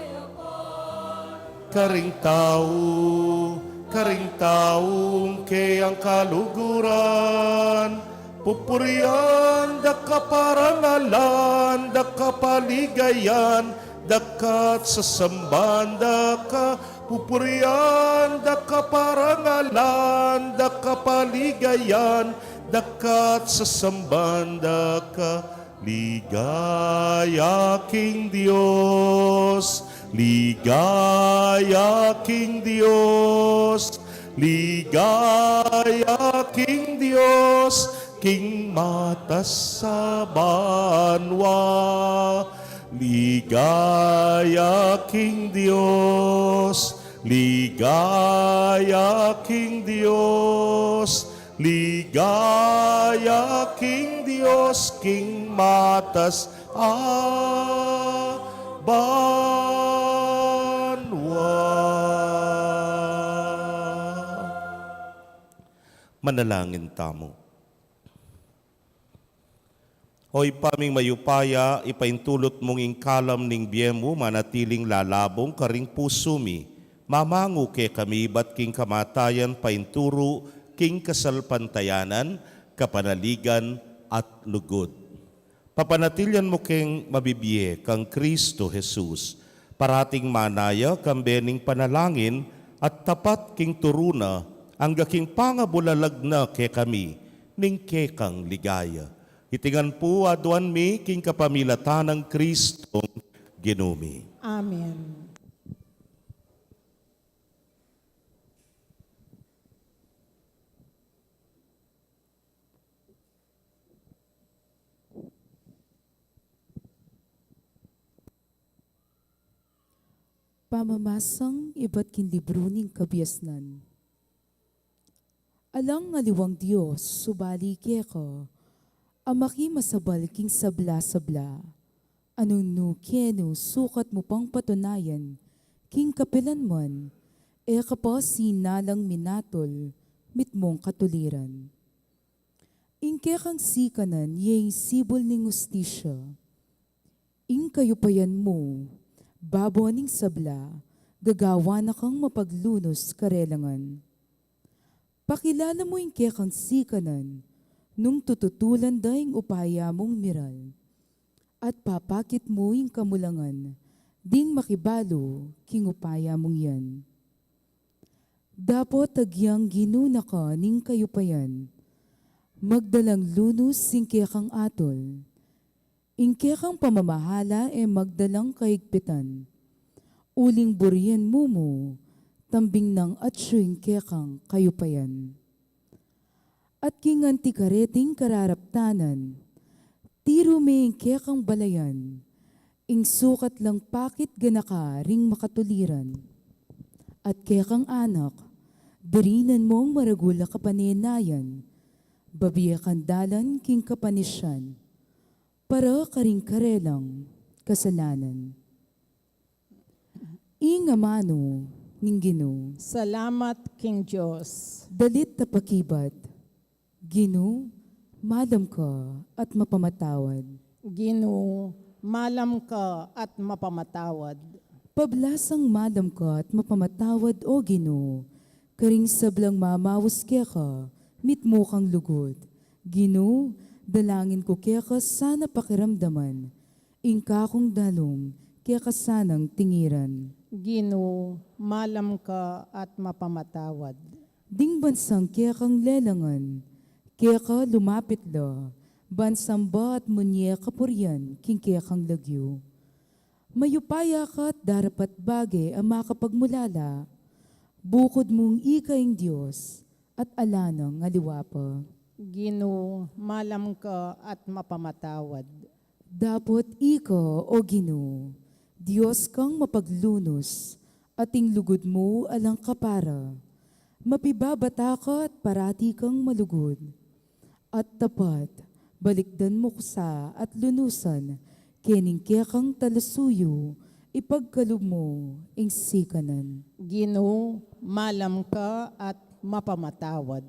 Karing tau, karing taung keyang kaluguran, pupurian da ka, parangalan da ka, paligayan da ka, at sasamban da ka, pupurian da ka, parangalan da ka, paligayan da ka, at sasamban da ka. Ligaya king Dios, ligaya king Dios, ligaya king Dios, king matas a banua. Ligaya king Dios, ligaya king Dios, ligaya king Dios, king matas a banua. Manalangin tamu. O Ibpa ming mayupaya, ipaintulut mung ing kalam ning bie mu manatiling lalabung karing pusu mi. Mamangu kekami ibat king kamatayan painturu king kasalpantayanan, kapanaligan, at lugud. Papanatilian mu keng mabibie kang Kristo Jesus. Parating manaya kambe ning panalangin at tapat king turu na, angga king pangabulalag na kekami ning kekang ligaya. Iti ngan pu aduan mi king kapamilatan nang Kristong Ginu mi. Amen. Pamamasang ibat king libru ning Kabiasnan. Alang aliwang Dios subali keka, a maki masabal king sabla-sabla, a nung nu kenu sukat mu pang patunayan king kapilan man, e ka pa sinalang minatul mitmung katuliran. Ing kekang sikanan ya ing sibul ning hustisya. Ing kayupayan mu, babo ning sabla, gagawan na kang mapaglunus karela ngan. Pakilala mu ing kekang sikanan nung tututulan da ing upaya mung miral, at papakit mu ing kamulangan ding makibalu king upaya mung yan. Dapot agyang Ginu na ka ning kayupayan, magdalang lunus ing kekang atul. Ing kekang pamamahala e magdalang kahigpitan, uling burian mu mu, tambing nang atyu ing kekang kayupayan. At king anti kareting kararaptanan, tiru me ing kekang balayan, ing sukat lang pakit ganaka ring makatuliran. At kekang anak, dirinan mung maragul a kapanenayan, babie kang dalan king kapanisian, para karing karelang kasalanan. Ing amanu ning Ginu. Salamat king Dios. Dalit a pakibat. Ginu, malam ka at mapamatawad. Ginu, malam ka at mapamatawad. Pablasang malam ka at mapamatawad, O Ginu, karing sablang mamaus keka mitmu kang lugud. Ginu, dalangin ku keka sana pakiramdaman, ing kakung dalung keka sanang tingiran. Ginu, malam ka at mapamatawad. Ding bansang kekang lelangan, keka lumapit la, ban samba at munye kapurian king kekang lagyu. Mayupaya ka at darapat bage a makapagmulala, bukud mung ika ing Dios, at ala nang aliwa pa. Ginu, malam ka at mapamatawad. Dapot ika, O Ginu, Dios kang mapaglunus, at ing lugud mu alang kapara. Mapibabata ka at parati kang malugud at tapat, balikdan mu ku sa at lunusan, kening kekang talasuyu, ipagkalub mu ing sikanan. Ginu, malam ka at mapamatawad.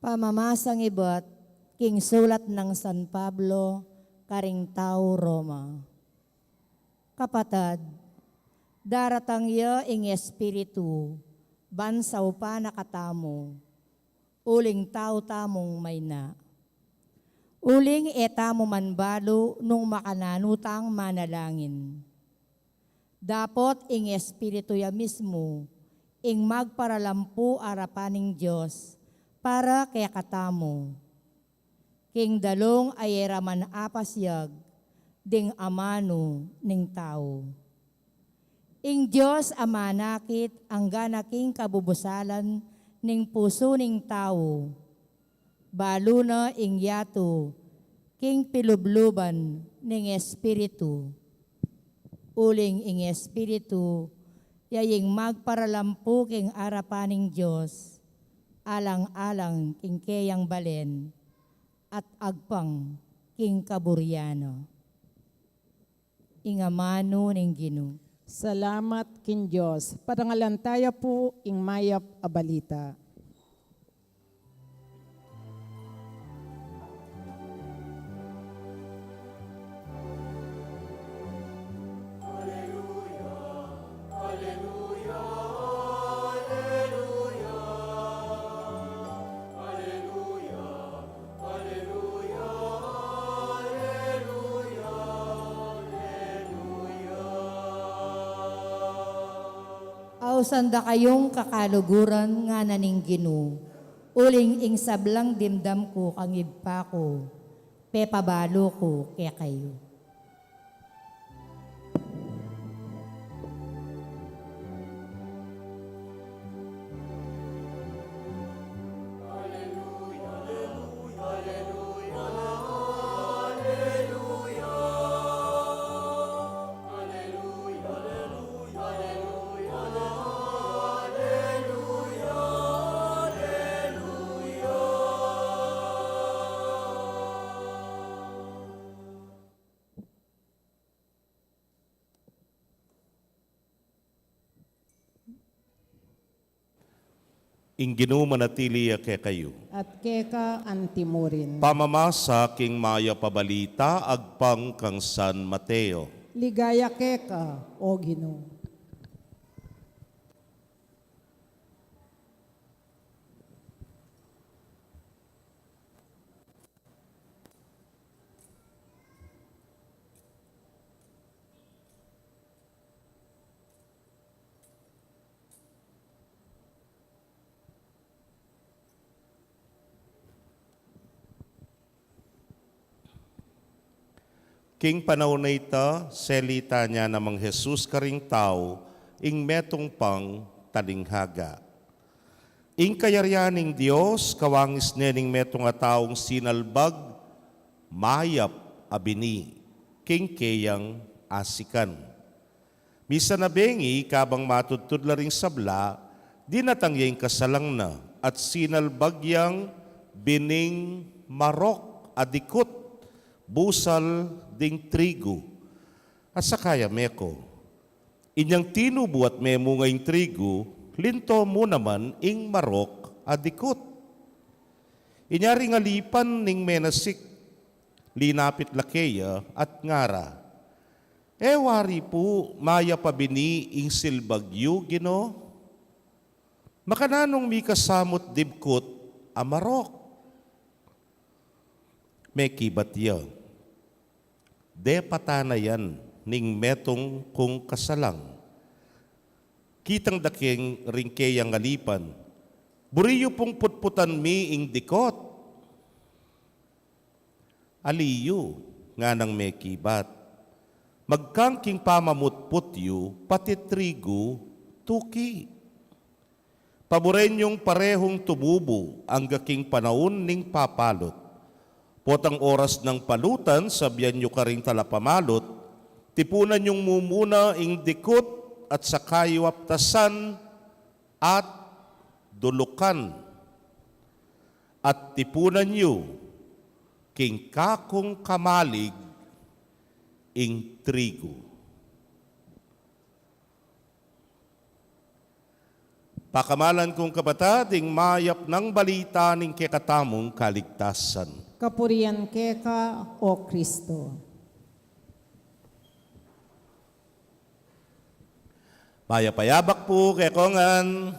Pamamasang ibat king sulat nang San Pablo karing tau Roma. Kapatad, daratang ya ing Espiritu, ban saupan na katamu, uling tau tamung mayna. Uling e tamu man balu nung makananu tang manalangin. Dapot ing Espiritu ya mismu ing magparalampu arapan ning Dios para kekatamu. King dalung a e ra man apasyag ding amanu ning tau. Ing Dios a manakit anggana king kabubusalan ning pusu ning tau, balu na ing yatu king pilubluban ning Espiritu. Uling ing Espiritu ya ing magparalampu king arapan ning Dios, alang-alang king keyang balen at agpang king kaburian na. Ing amanu ning Ginu. Salamat king Dios. Parangalan taya pu ing mayap a balita. Ausan da kayung kakaluguran, ngana ning Ginu, uling ing sablang dimdam ku kang Ibpa ku, pepabalu ku kekayu. Ing Ginu manatili ya kekayu. At keka antimurin. Pamamasa king mayap a balita agpang kang San Mateo. Ligaya keka, O Ginu. King panaun a ita, selita na namang Jesus karing tau ing metung pang talinghaga. Ing kayarian ning Dios kawangis ne ning metung a taung sinalbag mayap a bini king keyang asikan. Misan a bengi, kabang matudtud la ring sabla, dinatang ya ing kasalang na at sinalbag yang bining marok a dikut, busal ding trigu. At saka ya meko, inyang tinubu at memunga ing trigu, linto mu naman ing marok a dikut. Inya ring alipan ning menasik, linapit la keya at ngara, "E wari pu mayap a bini ing silbag yu, Ginu? Makananung mikasamut dibkut a marok?" Mekibat ya, "Depatan na yan ning metung kung kasalang." Kitang dake ring keyang alipan, "Buri yu pung putputan mi ing dikut." "Ali yu," nganang mekibat, "magkang king pamamutput yu pati trigu tuki. Paburen yung parehung tumubu angga king panaun ning papalut. Potang oras nang palutan, sabian yu karing talapamalut, tipunan yung mumuna ing dikut at saka yu aptasan at dulukan, at tipunan yu king kakung kamalig ing trigu." Pakamalan kung kapatad, ing mayap nang balita ning kekatamung kaligtasan. Kapurian keka, O Kristo. Mayap a yabak pu kekongan.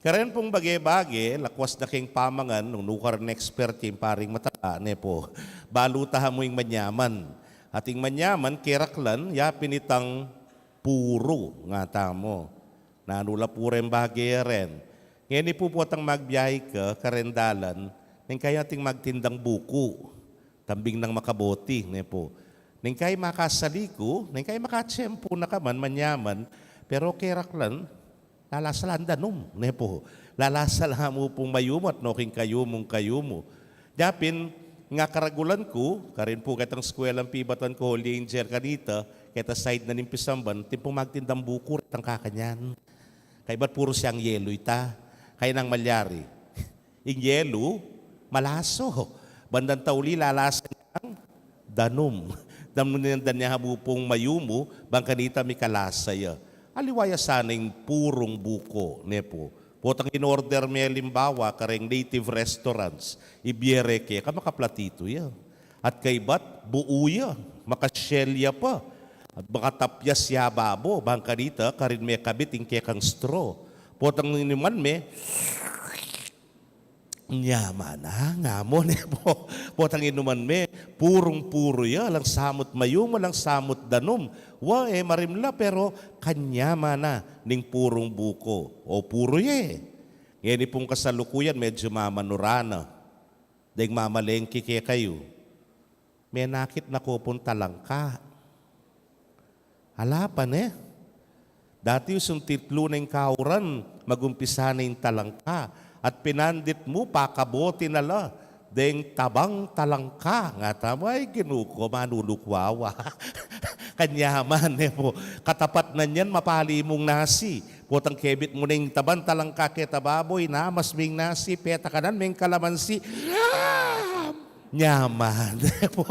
Karen pung bage-bage, lakwas na keng pamangan, nung nukarin expert king paring mataba, ne pu. Balu ta mu ing manyaman. At ing manyaman, keraklan, yapin itang puru, ngatamu. Nanu la pu reng bage ren. Ngeni pu potang magbiyahe ka, karen dalan, neng kaya ating magtindang buku, tambing nang makaboti, ne pu. Neng kaya makasaliku, neng kaya makatiyempu na ka man, manyaman, pero keraklan, lalasa lang danum, ne pu. Lalasa lang mu pung mayumu at no king kayumung kayumu. Yapin, ing karagulan ku, karin pu ketang eskuelang pibatan ku Holy Angel kanita, keta side na ning pisamban, atin pung magtindang buku, retang kakanyan. Kaybat puru siyang yelu ita, kaya nang malyari. Ing yelu, malaso. Bandang tauli, lalasa nang danum. Danum nang danum ya mu pung mayumu, bang kanita mikalasa ya. Aliwa ya sana ing purung buku, ne pu. Potang in-order me alimbawa, kareng native restaurants, ibie re keka, makaplatitu ya. At kaybat, buu ya, makashell ya pa. At makatapyas ya babo, bang kanita, karin me kabit ing kekang straw. Potang inuman me, nyaman na, ngamu, ne pu. Potang inuman me, purung-puru ya, alang samut mayumu, alang samut danum. Wa, e marimla, pero kanyaman na ning purung buku. O puru ya e. Ngeni pung kasalukuyan, medyu mamanura na. Deng mamalengke kekayu. Menakit na ku pung talangka. Ala pa ne. Dati usung titlu neng kauran, magumpisa ne ing talangka. At pinandit mu, pakaboti na la deng tabang talangka. Ngatamu, ay Ginu ku, manulu ku wawa. Kanyaman ne pu. Katapat na niyan, mapali mung nasi. Potang kebit mu neng tabang talangka keta baboy, namas ming nasi, peta kanan meng kalamansi. Nyaman. Pu,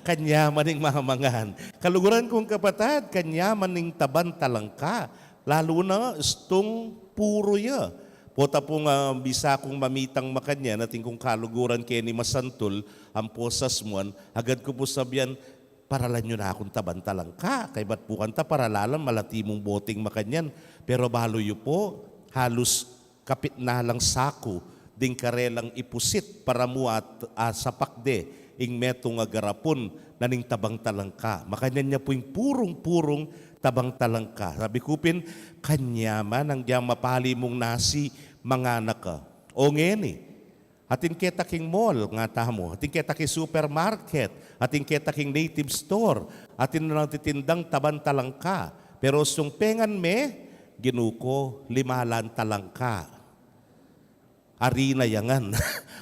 kanyaman ing mamangan. Kaluguran kung kapatad, kanyaman ing tabang talangka. Lalu na, istung puru ya. Pota pung, ah, bisa kung mamitang makanyan, atin kung kaluguran keni masantul, ampo sasmuan, agad ku pu sabian, paralan yu na kung tabang talangka. Kaybat pu kanta, paralalan, malati mung boting makanyan. Pero balu yu pu, halus kapit na lang saku ding karelang ipusit para mu at, ah, sapak de ing metung a garapun na ning tabang talangka. Makanyan ya pu ing purung-purung tabang talangka. Sabi ku pin, kanyaman nang dyang mapali mung nasi, manganak ka. O ngeni, atin keta king mall, ngatamu. Atin keta king supermarket. Atin keta king native store. Atin nang titindang tabang talangka. Pero sung pengan me, Ginu ku, lima lang talangka. Arina ya ngan.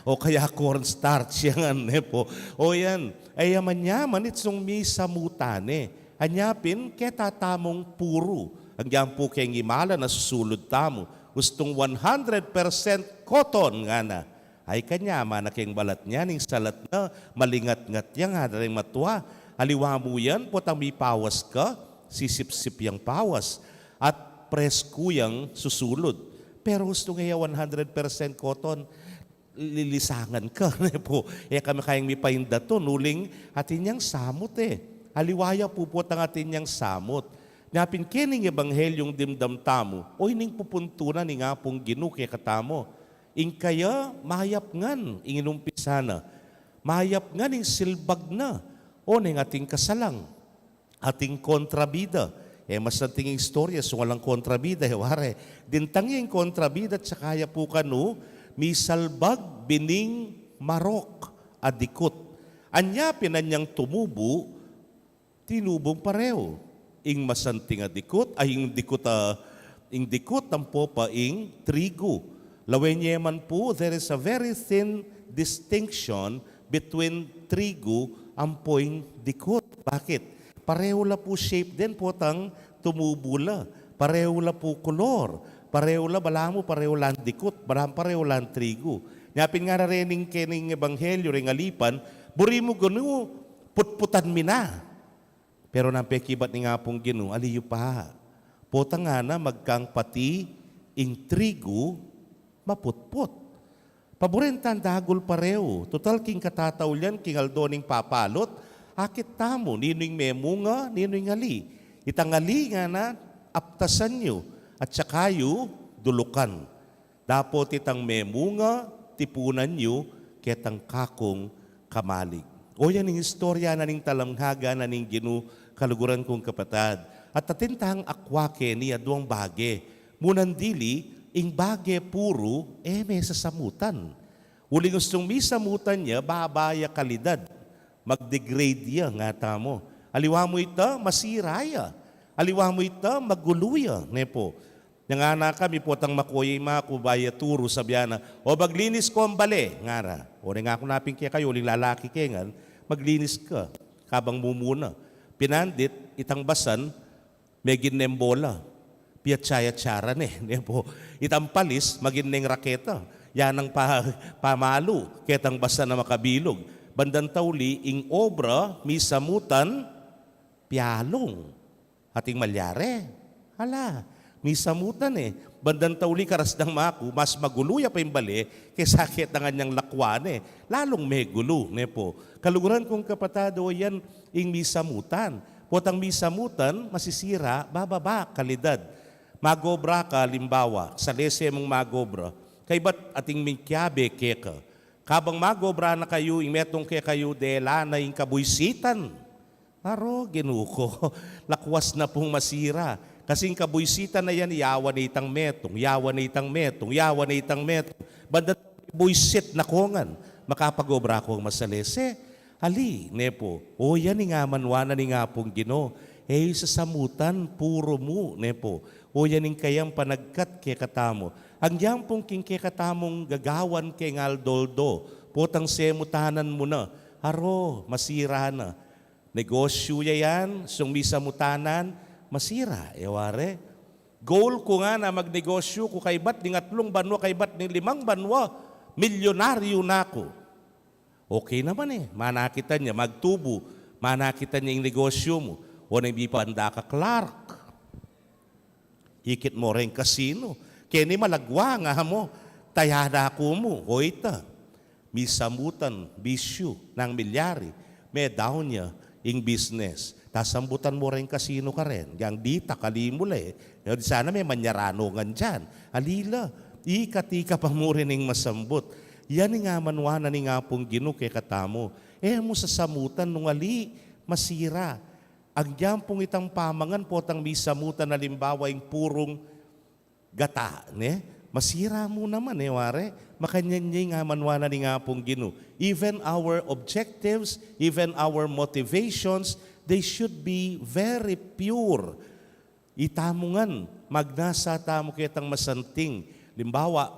O kaya cornstarch ya ngan, ne pu. O yan. Ay, manyaman itsung misamutan ne. Anya pin, keta tamung puru. Agyang pu keng imalan a susulud tamu. Ustung one hundred percent cotton, ngana. Ay, kanyaman na keng balat niya, ning salat na, malingat-ngat ya, ngana reng matua. Aliwa mu yan, potang mipawas ka, sisip-sip yang pawas. At presku yang susulud. Pero ustung e ya one hundred percent cotton, lilisangan ka, ne pu. E ka makayang mipaindatun, uling atin yang samut e. Aliwa ya pu potang atin yang samut. Nya pin keni ing ebanghelyung dimdam tamu, o ining pupuntunan ning Apung Ginu kekatamu. Ing kaya, mayap ngan ing inumpisa na. Mayap ngan ing silbag na. O neng ating kasalang, ating kontrabida. E, masanting ing istorya, sung alang kontrabida, e, ware. Dintang ya ing kontrabida, at saka ya pu kanu, misalbag bining marok a dikut. Anya pin anyang tumubu, tinubung pareu. Ing masanting a dikut, ay, ing dikut a, ing dikut ampo pa ing trigu. Lawen ye man pu, there is a very thin distinction between trigu ampo ing dikut. Bakit? Pareu la pu shape den, potang tumubu la. Pareu la pu kulor. Pareu la, balamu pareu lang dikut, balamu pareu lang trigu. Nya pin ngara rening kening ebanghelyo, reng alipan, buri mu gunu, putputan mi na. Pero nang pekibat ning Apung Ginu, ali yu pa. Potang ngana magkang pati ing trigu maputput. Paburen tang dagul pareu, tutal king katataulian king aldo ning papalut, akit tamu ninu ing memunga, ninu ing ali. Itang ali ngana aptasan yu, at saka yu dulukan. Dapot itang memunga, tipunan yu ketang kakung kamalig. O yan ing istorya na ning talanghaga na ning Ginu, kaluguran kung kapatad. At atin tang akwa keni aduang bage. Munan dili, ing bage puru, e me sasamutan. Uling ustung misamutan ya, baba ya kalidad. Mag-degrade ya, ngatamu. Aliwa mu ita, masira ya. Aliwa mu ita, magulu ya, ne pu. Nyang anak kami potang makoye maku, baya turu, sabyan na, "O, maglinis kong bale," ngara. O, neng aku napin kekayu, uling lalaki ke ngan, maglinis ka. Kabang mumuna. Pinandit, itang basan, megin neng bola. Piatsaya-tsara ne, ne pu. Itang palis, magin neng raketa. Yan ang pa, pamalu, ketang basan a makabilug. Bandang tauli, ing obra, misamutan, pialung. Ating malyari. Ala, misamutan e. Bandang tauli karas dang maku, mas magulu ya pa ing bale, kesa ketang anyang lakwan e. Lalung megulu, ne pu. Kaluguran kung kapatad, o yan ing misamutan. Potang misamutan, masisira, bababa, kalidad. Magobra ka, alimbawa, salese mung magobra. Kaybat ating mingkiabe keka. Kabang magobra na kayu, ing metung kekayu, dela na ing kabuisitan. Aro, Ginu ku, lakwas na pung masira. Kasi ing kabuisitan na yan, yawan na itang metung, yawan na itang metung, yawan na itang metung. Banda buisit na ku ngan, makapagobra kung masalese. Ali, ne pu, o yan ing amanwa na ning Apung Ginu, e yu sasamutan, puru mu, ne pu. O yan ing kayang panagkat kekatamu. Agyang pung king kekatamung gagawan keng aldo-aldo, potang semutanan mu na, aro, masira na. Negosyu ya yan, sung misamutanan, masira, e wari. Goal ku ngana magnegosyu ku kaybat ning atlung banwa, kaybat ning limang banwa, milyonaryu na ku. Okay naman e, manakitan ya, magtubu, manakitan ya ing negosyu mu. O neng bipa anda ka Clark. Ikit mu reng kasino. Keni malagwa nga mu, tayada ku mu, o ita. Misamutan, bisyu, nang milyari, me-down ya ing business. Tasambutan mu reng kasino karen, yang dita kali mu le. Sana me manyaranu ngan dian. Alila, ika-ika pa mu rin ing masambut. Yan ing amanwa na ning Apung Ginu kekatamu. E mu sasamutan nung ali, masira. Agyang pung itang pamangan potang misamutan, alimbawa ing purung gata, ne? Masira mu naman e, wari. Makanyan ya ing amanwa na ning Apung Ginu. Even our objectives, even our motivations, they should be very pure. Itamu ngan, magnasa tamu ketang masanting. Limbawa,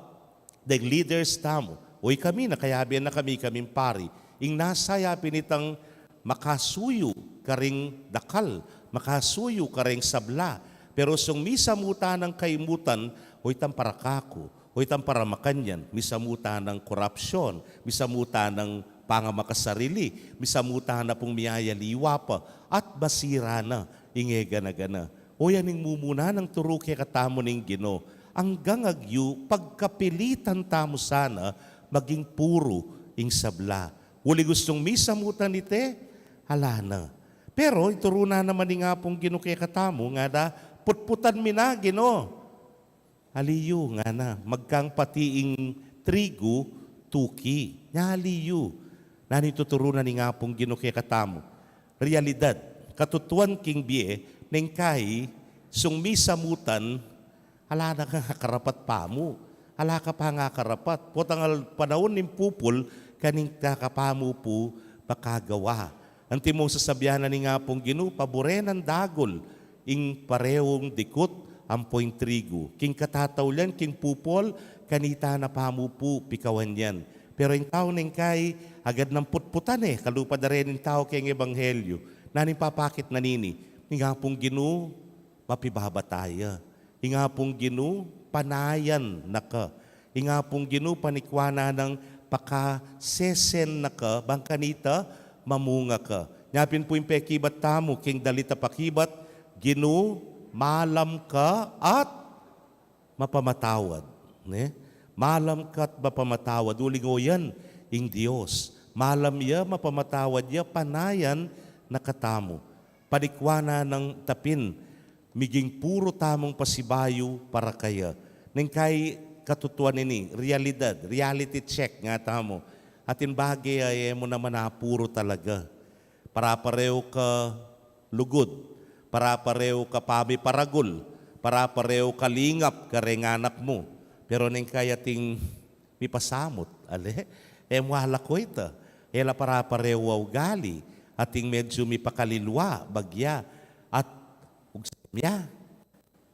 deng leaders tamu. O ikami, nakayabe na kami, ikaming pari. Ing nasa ya pin itang makasuyu karing dakal, makasuyu karing sabla. Pero sung misamutan nang kaimutan, o itang para kaku, o itang para makanyan, misamutan nang korapsyon, misamutan nang pangamakasarili, misamutan na pung miyayaliwa pa, at masira na ing e gana-gana. O yan ing mumuna nang turu kekatamu ning Ginu, anggang agyu pagkapilitan tamu sana maging puru ing sabla. Uli gustung misamutan ite, ala na. Pero ituru na naman ning Apung Ginu kekatamu, ngana, putputan mi na, Ginu. Ali yu, ngana, magkang pati ing trigu, tuki. Nya ali yu. Nanu ing tuturu na ning Apung Ginu kekatamu? Realidad, katutuan king bie, neng kai, sung misamutan, ala na kang akarapat pamu. Ala ka pang akarapat. Potang al-, panaun ning pupul, kaning kaka pamu pu makagawa. Antimong sasabyan na ning Apung Ginu, paburen nang dagul ing pareung dikut ampo ing trigu. King katataulian, king pupul, kanita na pamu pu pikawan yan. Pero ing tau neng kai, agad nang putputan e, kalupa da ren ing tau keng ebanghelyu. Nanu ing papakit na nini? Ning Apung Ginu, mapibabata ya. Ing Apung Ginu, panayan na ka. Ing Apung Ginu, panikwa na nang pakasesen na ka, bang kanita, mamunga ka. Nya pin pu ing pekibat tamu, king dalit a pakibat, Ginu, malam ka at mapamatawad, ne? Malam ka at mapamatawad. Uling o yan ing Dios. Malam ya, mapamatawad ya, panayan na katamu. Panikwa na nang tapin, miging puru tamung pasibayu para kaya. Neng kai katutuan ini, realidad, reality check nga tamu. Atin bage a e mu naman apuru talaga. Parapareu ka lugud, parapareu ka pamiparagul, parapareu ka lingap kareng anak mu. Pero neng kai ating mipasamut, ale? E mu ala koita, e la parapareu a ugali, ating medyu mipakalilwa, bagya, at ugsem ya,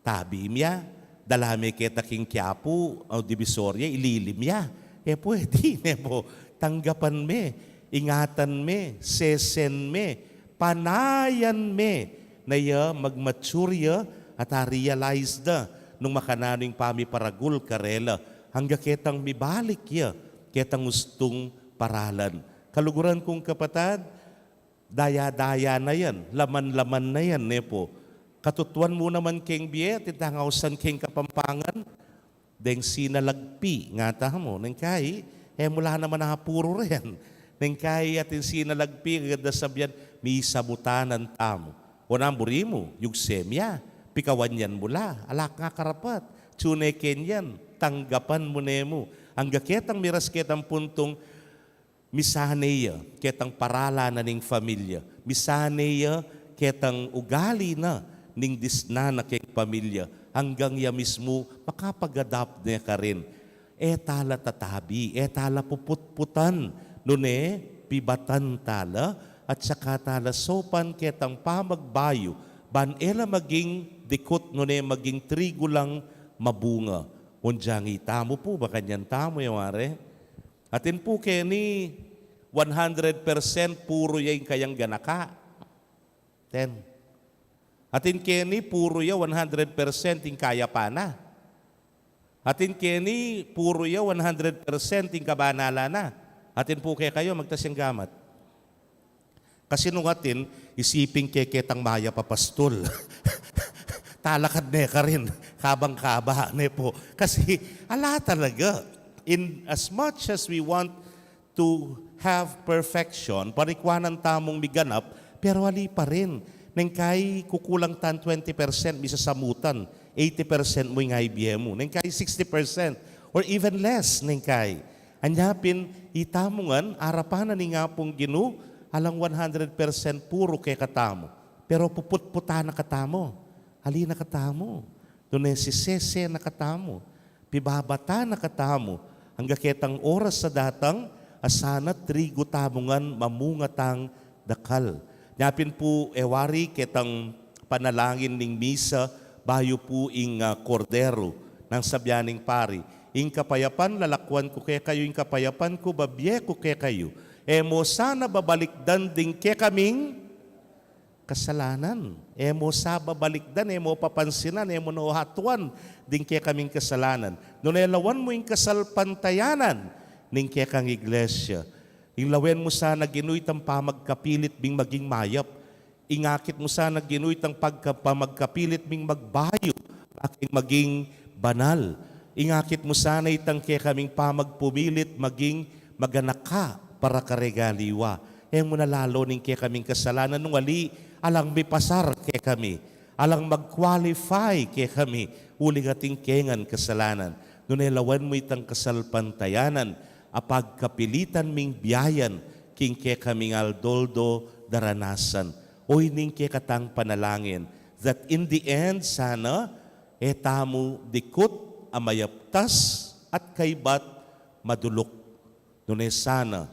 tabi mya, dala me keta king Quiapo o Divisoria, ililim ya. E pwede, ne po, tanggapan me, ingatan me, sesen me, panayan me, na ya magmature ya at a-realize da nung makananu ing pamiparagul karela, angga ketang mibalik ya ketang ustung paralan. Kaluguran kung kapatad, daya-daya na yan, laman-laman na yan, ne po. Katutuan mu naman keng bie, atin tang ausan keng Kapampangan, deng sinalagpi, nga tamu, neng kai, e mu la naman apuru ren. Neng kai atin sinalagpi, agad da sabian, misamutanan tamu. O nang buri mu, yugsem ya, pikawan yan mu la, ala kang karapat, tsune ken yan, tanggapan mu ne mu. Angga ketang miras ketang puntung, misane ya ketang paralan na ning familia, misane ya ketang ugali na ning disnan na keng familia, anggang ya mismu makapag-adapt ne karin. E tala tatabi, e tala puputputan, nune pibatan tala, at saka tala sopan ketang pamagbayu, ban e la maging dikut, nune maging trigu lang mabunga. Unjang itamu pu, makanyan tamu, e wari? Atin pu keni one hundred percent puru ya ing kayang ganaka. Ten. Atin keni puru ya one hundred percent ing kayapan na. Atin keni puru ya one hundred percent ing kabanalan na. Atin pu kekayu, magtas yang gamat. Kasi nung atin, isipin ke ketang mayap a pastul. Talakad ne karin, kabang-kaba ne po. Kasi, ala talaga. In as much as we want to have perfection, parikwanan tamung miganap, pero ali pa rin. Neng kai kukulang tan twenty percent, misasamutan, eighty percent mu ing ibie mu. Neng kai sixty percent, or even less, neng kai. Anya pin, itamu ngan, arapan na ning Apung Ginu, alang one hundred percent puru kekatamu. Pero puputputan na katamu. Ali na katamu. Nune sisese na katamu. Pibabatan na katamu. Angga ketang oras a datang, a sana trigu tamu ngan mamunga tang dakal. Nya pin pu e wari ketang panalangin ning misa, bayu pu ing, ah, Kordero, nang sabian ning pari, "Ing kapayapan lalakwan ku kekayu, ing kapayapan ku babie ku kekayu." E mo sana babalikdan ding kekaming kasalanan. E mo sa babalikdan, e mo papansinan, e mo no hatuan ding kekaming kasalanan. Nune lawan mu ing kasalpantayanan ning kekang iglesia. Ing lawen mu sana Ginu itang pamagkapilit ming maging mayap. Ing akit mu sana Ginu itang pagka-, pamagkapilit ming magbayu, aking maging banal. Ing akit mu sana itang kekaming pamagpumilit maging maganaka para kareng aliwa. E mu na lalu ning kekaming kasalanan nung ali alang mipasar kekami, alang mag-qualify kekami, uling atin ke ngan kasalanan. Nune lawan mu itang kasalpantayanan a pagkapilitan ming biayan king kekaming aldo-aldo daranasan. O ining kekatang panalangin, that in the end, sana, e tamu dikut a mayaptas at kaybat maduluk. Nune sana,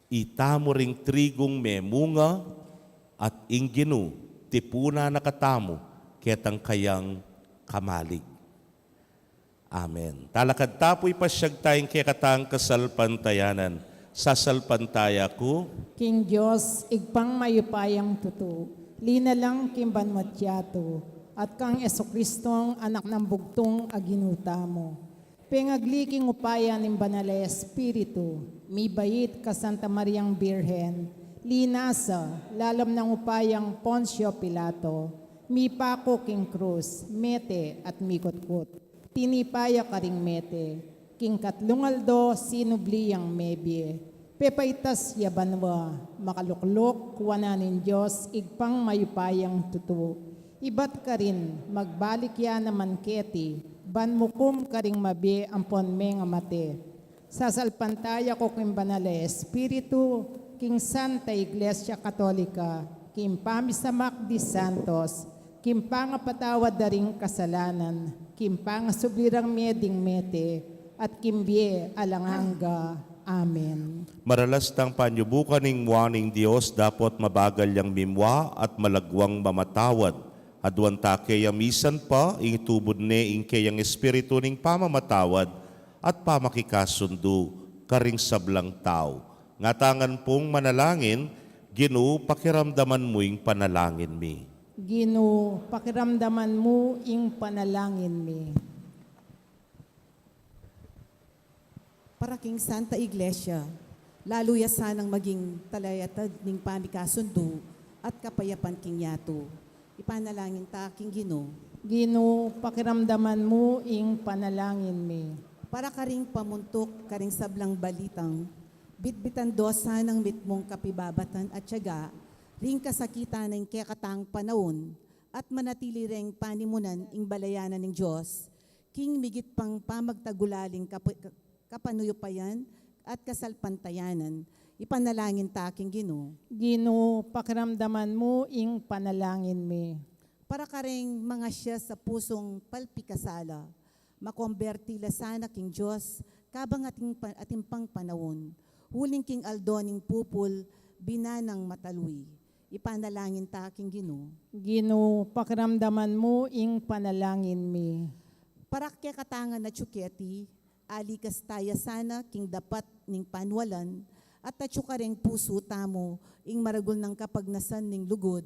itamu ring trigung memunga at ing Ginu tipunan na katamu ketang kayang kamalig. Amen. Talakad ta pu, ipasyag ta ing kekatang kasalpantayanan. Sasalpantaya ku king Dios, Ibpang mayupayang tutu, linalang king banua't yatu, at kang Jesucristong Anak nang bugtung a Ginu tamu. Pengagli king upaya ning Banal a Espiritu, mibait kang Santa Mariang Birhen, linasa lalam nang upaya nang Poncio Pilato, Mipaku king krus, mete at mikutkut. Tinipa ya karing mete, king katlung aldo sinubli yang mebie. Pepaitas ya banua, makalukluk wanan ning Dios Ibpang mayupayang tutu. Ibat karin, magbalik ya naman keti, ban mukum karing mabie ampon mengamate. Sasalpantaya ku king Banal a Espiritu, king Santa Iglesia Katolika, king pamisamak di santos, king pangapatawad da ring kasalanan, king pangasubli rang mie ding mete, at king bie alang angga. Amen. Maralas tang panyubukan ing mua ning Dios, dapot mabagal yang mimua at malagwang mamatawad. Aduan ta keya misan pa, ing itubud ne ing keyang Espiritu ning pamamatawad at pamakikasundu karing sablang tau. Ngatangan pung manalangin, Ginu, pakiramdaman mu ing panalangin mi. Ginu, pakiramdaman mu ing panalangin mi. Para king Santa Iglesia, lalu ya sanang maging talayatad ning pamikasundu at kapayapan king yatu. Ipanalangin ta king Ginu. Ginu, pakiramdaman mu ing panalangin mi. Para karing pamuntuk karing sablang balitang, bitbitan do sanang mitmung kapibabatan at tiyaga, ring kasakitan ning kekatang panaun, at manatili reng panimunan ing balayanan ning Dios, king migit pang pamagtagulaling kap-, kapanuyupayan at kasalpantayanan. Ipanalangin ta king Ginu. Ginu, pakiramdaman mu ing panalangin mi. Para karing mangasya sa pusung palpikasala, makomberti la sana king Dios, kabang atin pa-, atin pang panaun, uling king aldo ning pupul, binanang matalui. Ipanalangin ta king Ginu. Ginu, pakiramdaman mu ing panalangin mi. Para kekatang atyu keti, alikas taya sana king dapat ning panualan, at atyu kareng pusu tamu ing maragul nang kapagnasan ning lugud,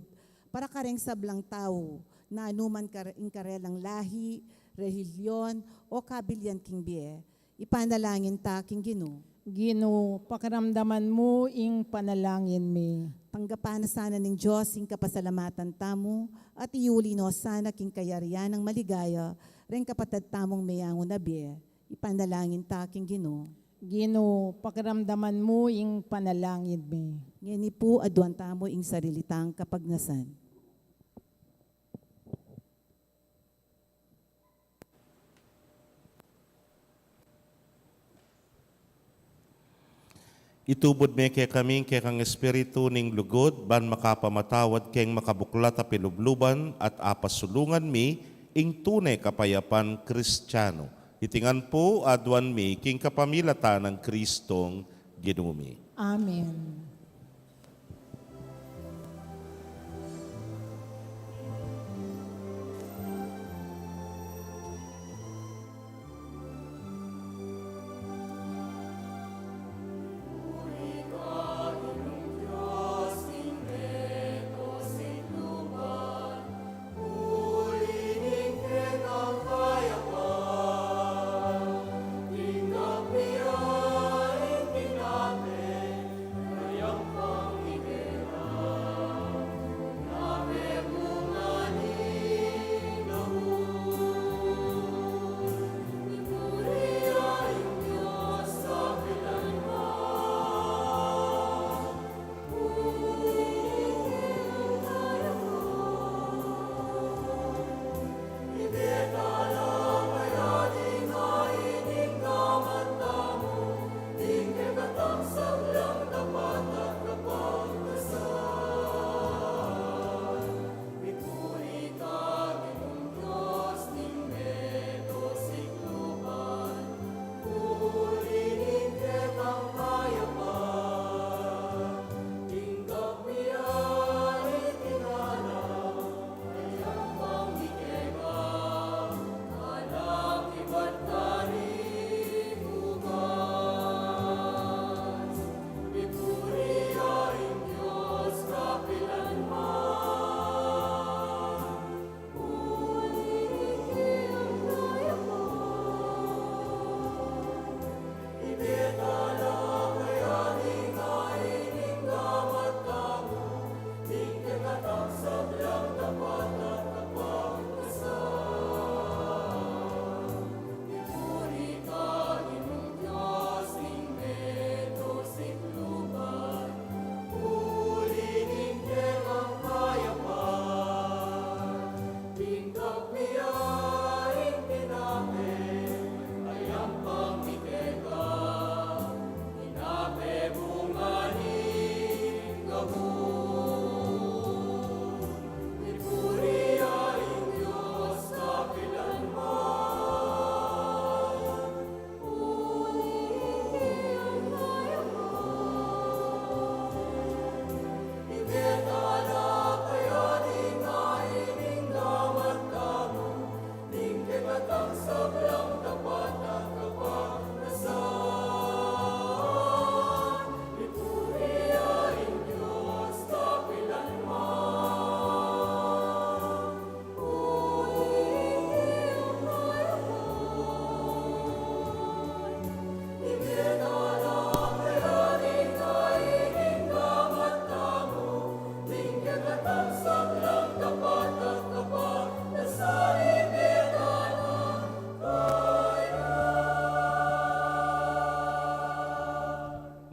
para kareng sablang tau, nanuman kar-, ing karelang lahi, relihiyon, o kabilian king bie. Ipanalangin ta king Ginu. Ginu, pakiramdaman mu ing panalangin mi. Tanggapan na sana ning Dios ing kapasalamatan tamu, at iuli no sana king kayarian nang maligaya reng kapatad tamung meyangu na bie. Ipanalangin ta king Ginu. Ginu, pakiramdaman mu ing panalangin mi. Ngeni pu, aduan tamu ing sarili tang kapagnasan. Itubud me kekami ing kekang Espiritu ning lugud, ban makapamatawad keng makabuklat a pilubluban at apasulungan mi ing tune kapayapan Kristiano. Iti ngan pu, aduan mi king kapamilatan nang Kristong Ginu mi. Amen.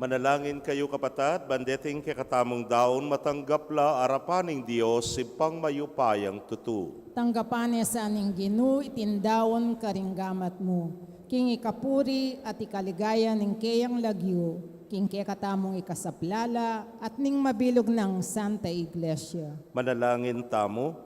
Manalangin kayu, kapatad, ban deting kekatamung daun matanggap la arapan ning Dios, Ibpang mayupayang tutu. Tanggapan ne sa ning Ginu iting daun karing gamat mu, king ikapuri at ikaligaya ning keyang lagyu, king kekatamung ikasaplala at ning mabilug nang Santa Iglesia. Manalangin tamu.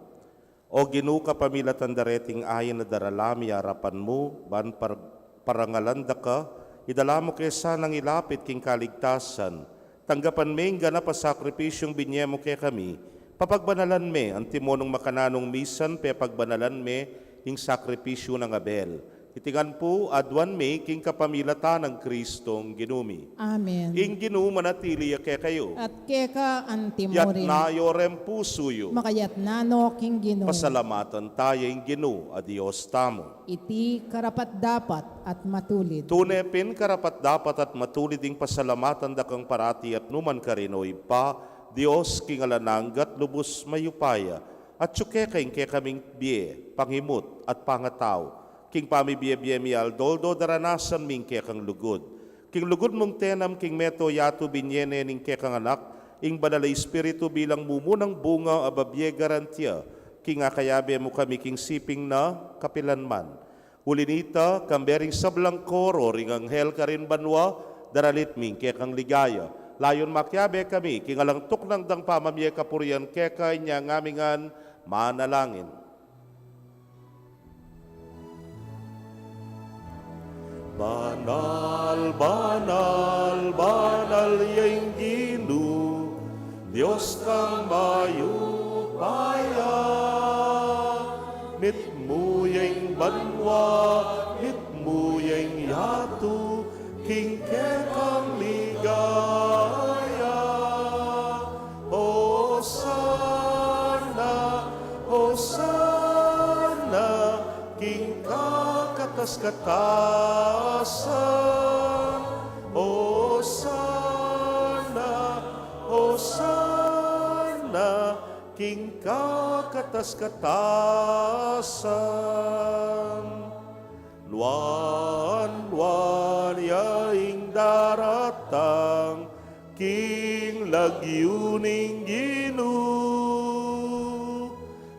O Ginu, kapamilatan da reting ain a daralan mi arapan mu, ban par-, parangalan da ka, idala mu ke sanang ilapit king kaligtasan. Tanggapan me ing ganap a sakripisyung binye mu kekami, papagbanalan me, antimo nung makananung misan pepagbanalan me ing sakripisyu nang Abel. Iti ngan pu aduan mi king kapamilatan nang Kristong Ginu mi. Amen. Ing Ginu manatili ya kekayu. At keka antimurin. Itas yu reng pusu yu. Makatas no king Ginu. Pasalamatan taya ing Ginu a Dios tamu. Iti karapat-dapat at matulid. Tune pin karapat-dapat at matulid ing pasalamatan da kang parati at nukarin man, O Ibpa, Dios king alang angga at lubus mayupaya, atiu keka ing kekaming bie, pangimut at pangatau, king pamibie-bie mi aldo-aldo daranasan mi ing kekang lugud. King lugud mung tinanam king metung yatu binye ne ning kekang Anak, ing Banal a Espiritu bilang mumunang bunga a babie garantia, king akayabe mu kami king siping na kapilanman. Uli na nita, kambe ring sablang koro ring anghel karin banua, daralit mi ing kekang ligaya. Layun makiabe kami, king alang tuknang dang pamamie kapurian keka, inya ngan mi ngan manalangin. Banal, banal, banal ya ing Ginu, Dios kang mayupaya. Mitmu ya ing banua, mitmu ya ing yatu, king kekang ligaya. Hosana, Hosana, king kakatas-katasan. Hosana, Hosana, king kakatas-katasan. Nuan, nuan ya ing daratang king lagyu ning Ginu.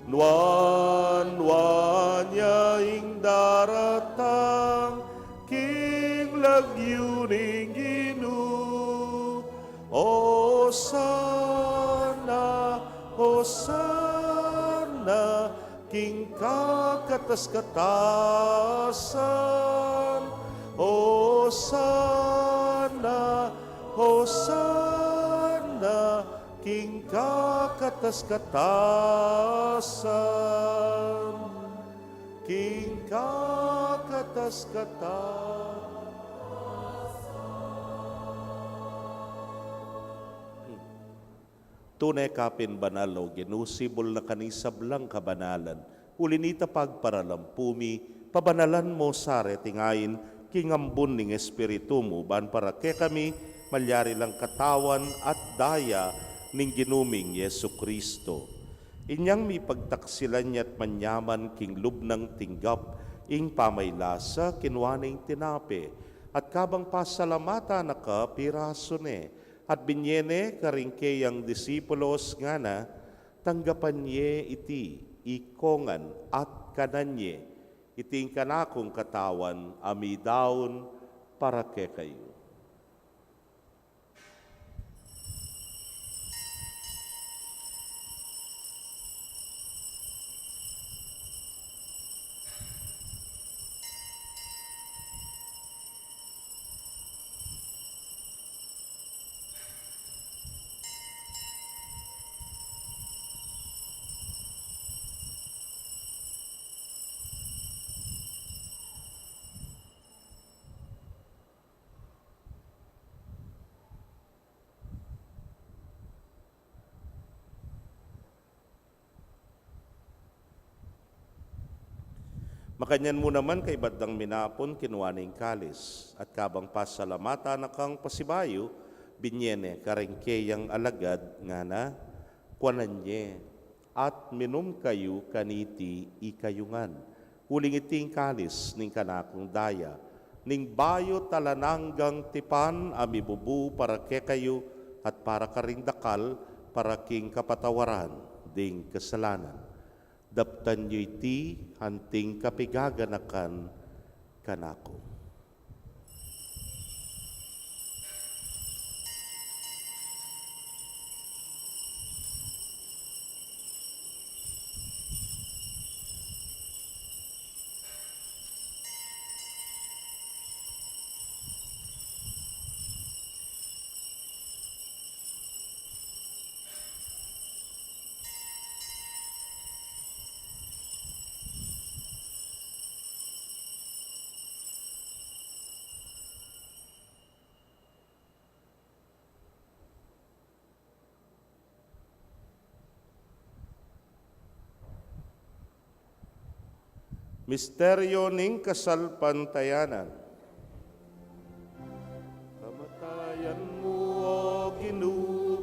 Nuan, nuan ya ing daratang king lagyu ning Ginu. Hosana, Hosana, king kakatas-katasan. Hosana, Hosana, king kakatas-katasan. King kakatas-katasan. Tune ka pin banal, O Ginu, sibul na kaning sablang kabanalan. Uli na nita pagparalampu mi, pabanalan mu sa reting ain king ambun ning Espiritu mu, ban para kekami malyari lang katawan at daya ning Ginu ming Jesucristo. Inyang mipagtaksilan ya't manyaman king lub nang tinggap ing pamaylasa, kinua ne ing tinape, at kabang pasalamatan na ka, pirasu ne, at binye ne karing keyang disipulos, ngana, tanggapan ye iti ikongan at kanan ye, iti ing kanakung katawan a midaun para kekayu. Makanyan mu naman, kaybat dang minapun, kinua ne ing kalis, at kabang pasalamatan na kang pasibayu, binye ne karing keyang alagad, ngana, kuanan ye at minum kayu kaniti ikayu ngan, uling iti ing kalis ning kanakung daya, ning bayu't alang anggang tipan a mibubu para kekayu at para karing dakal para king kapatawaran ding kasalanan. Daptan yu iti anting kapigaganakan kanaku. Misteryo ning kasalpantayanan. Kamatayan mu, O Ginu,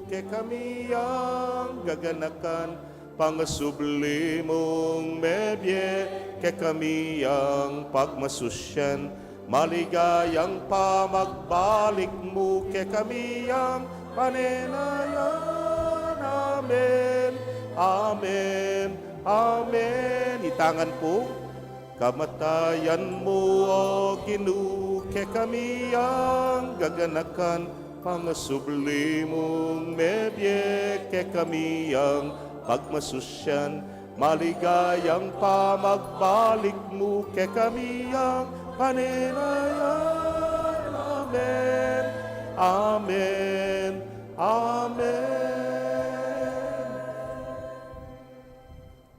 kekami yang gaganakan, pangasubli mung mebie kekami yang pagmasusyan, maligayang pamagbalik mu kekami yang panenayan. Amen. Amen. Amen. Itangan pu. Kamatayan mu, O Ginu, kekami yang gaganakan, pangasubli mung mebie kekami yang pagmasusyan, maligayang pamagbalik mu kekami yang panenayan. Amen. Amen. Amen.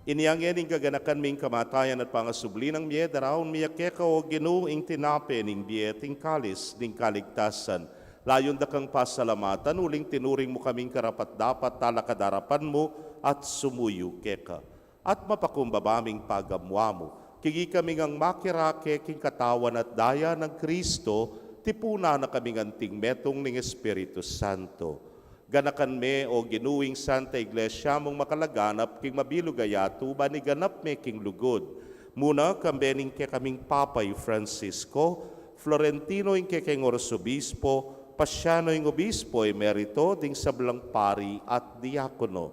Inya ngeni ing gaganakan ming kamatayan at pangasubli nang mie, daraun mi keka, O Ginu, ing tinape ning bie at ing kalis ning kaligtasan. Layun da kang pasalamatan uling tinuring mu kaming karapat-dapat talakad king arapan mu at sumuyu keka. At mapakumbaba ming pagamuan mu, king ikami ngang makirake king katawan at daya nang Kristo, tipunan na kaming anting metung ning Espiritu Santo. Ganakan me, O Ginu, ing Santa Iglesia mung makalaganap king mabilug a yatu, ban iganap me king lugud. Muna, kambe ning kekaming Papa i Francisco, Florentino ing kekeng Arsobispo, Pasiano ing Obispo Emerito, ding sablang pari at diakono.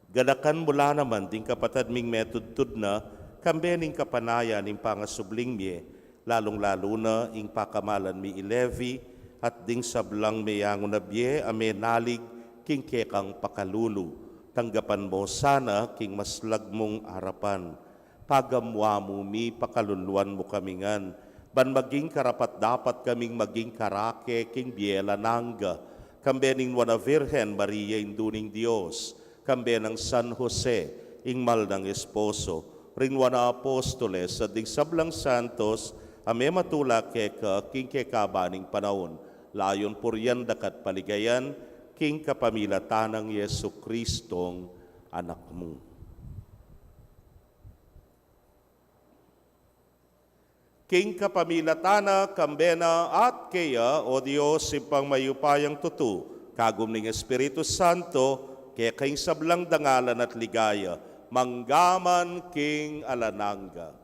Ganakan mu la naman ding kapatad ming metudtud na, kambe ning kapanayan ning pangasubling mie, lalung-lalu na ing pakamalan mi i Levi, at ding sablang meyangu na bie a menalig king kekang pakalulu. Tanggapan mu sana king maslag mung arapan. Pagamuan mu mi, pakaluluan mu kami ngan, ban maging karapat-dapat kaming maging karake king bie alang angga, kambe ning Nuan a Virgen Maria, Indu ning Dios, kambe nang San Jose, ing mal nang esposo, ring Nuan a Apostoles, at ding sablang santos a mematula keka king kekaban ning panaun, layun purian da ka at paligayan, king kapamilatan nang Jesucristong Anak mu. King kapamilatan na, kambe na, at keya, O Dios, Ibpang mayupayang tutu, kagum ning Espiritu Santo, keka ing sablang dangalan at ligaya, mangga man king alang angga.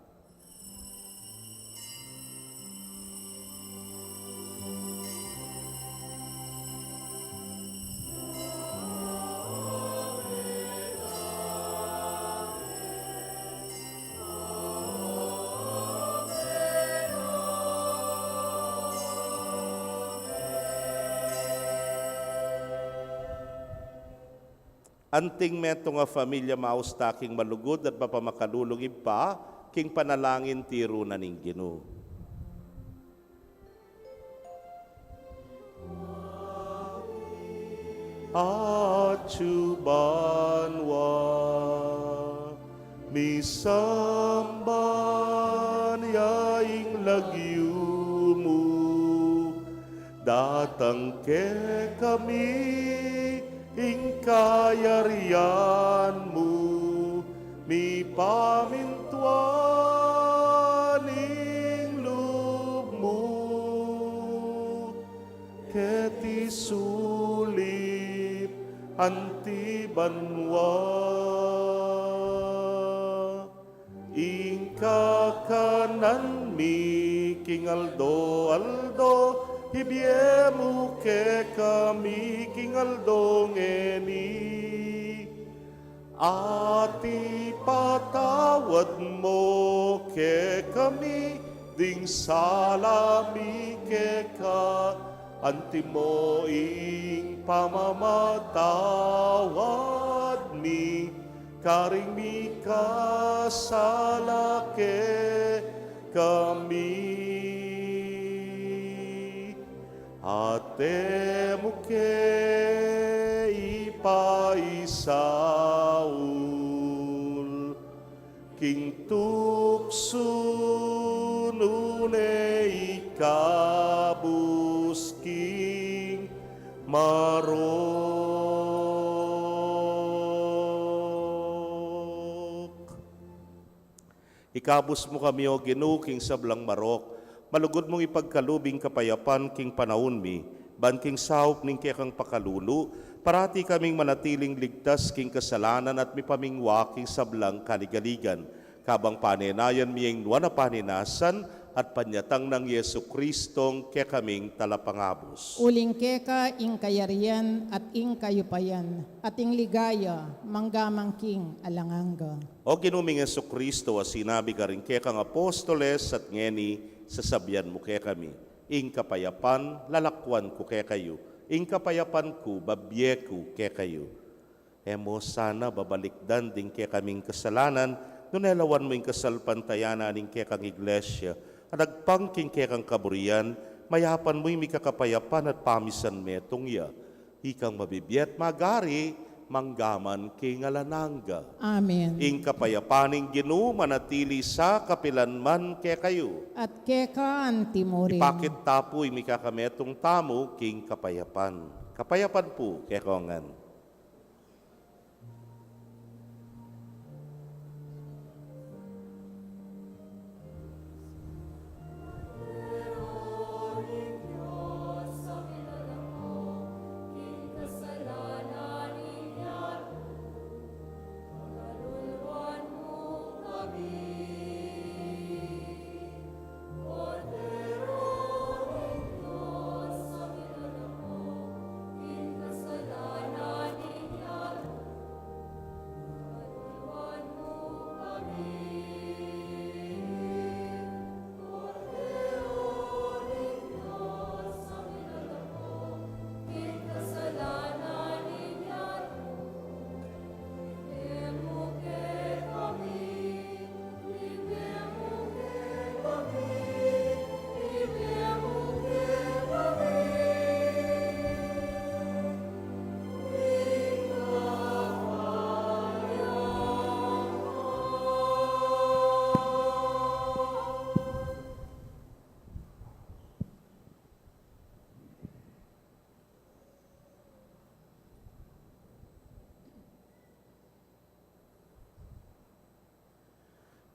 Anting metung a familia, maus ta king malugud at mapamakalulung Ibpa, king panalangin tiru na ning Ginu. Atyu banua, misamban ya ing lagyu mu, datang kekami ing kayarian mu, mipamintuan ing lub mu keti sulip anti banua. Ing Kakanan mi king aldo-aldo, ibie mu kekami king aldo ngeni. At ipatawad mu kekami ding sala mi keka, antimo ing pamamatawad mi karing mikasala kekami. At e mu ke ipaisaul king tuksu, nune ikabus king marok. Ikabus mu kami, O Ginu, king sablang marok, malugud mung ipagkalub ing kapayapan king panaun mi, ban king saup ning kekang pakalulu, parati kaming manatiling ligtas king kasalanan at mipamingwa king sablang kaligaligan. Kabang panenayan mi ing nuan a paninasan at panyatang nang Jesu-Cristong kekaming Talapangabus. Uling keka ing kayarian at ing kayupayan at ing ligaya mangga man king alang angga. O Ginu ming Jesu-Cristo, a sinabi karing kekang apostoles, at ngeni sasabian mu kekami, ing kapayapan lalakwan ku kekayu, ing kapayapan ku babie ku kekayu. E mu sana babalikdan ding kekaming kasalanan, nune lawan mu ing kasalpantayanan ning kekang Iglesia, at agpang king kekang kaburian, mayapan mu ing mikakapayapan at pamisan metung ya. Ikang mabibie at magari, mangga man king alang angga. Amen. Ing kapayapan ning Ginu manatili sa kapilan man kekayu. At keka anti mu rin. Ipakit ta pu ing mikakametung tamu king kapayapan. Kapayapan pu kekongan.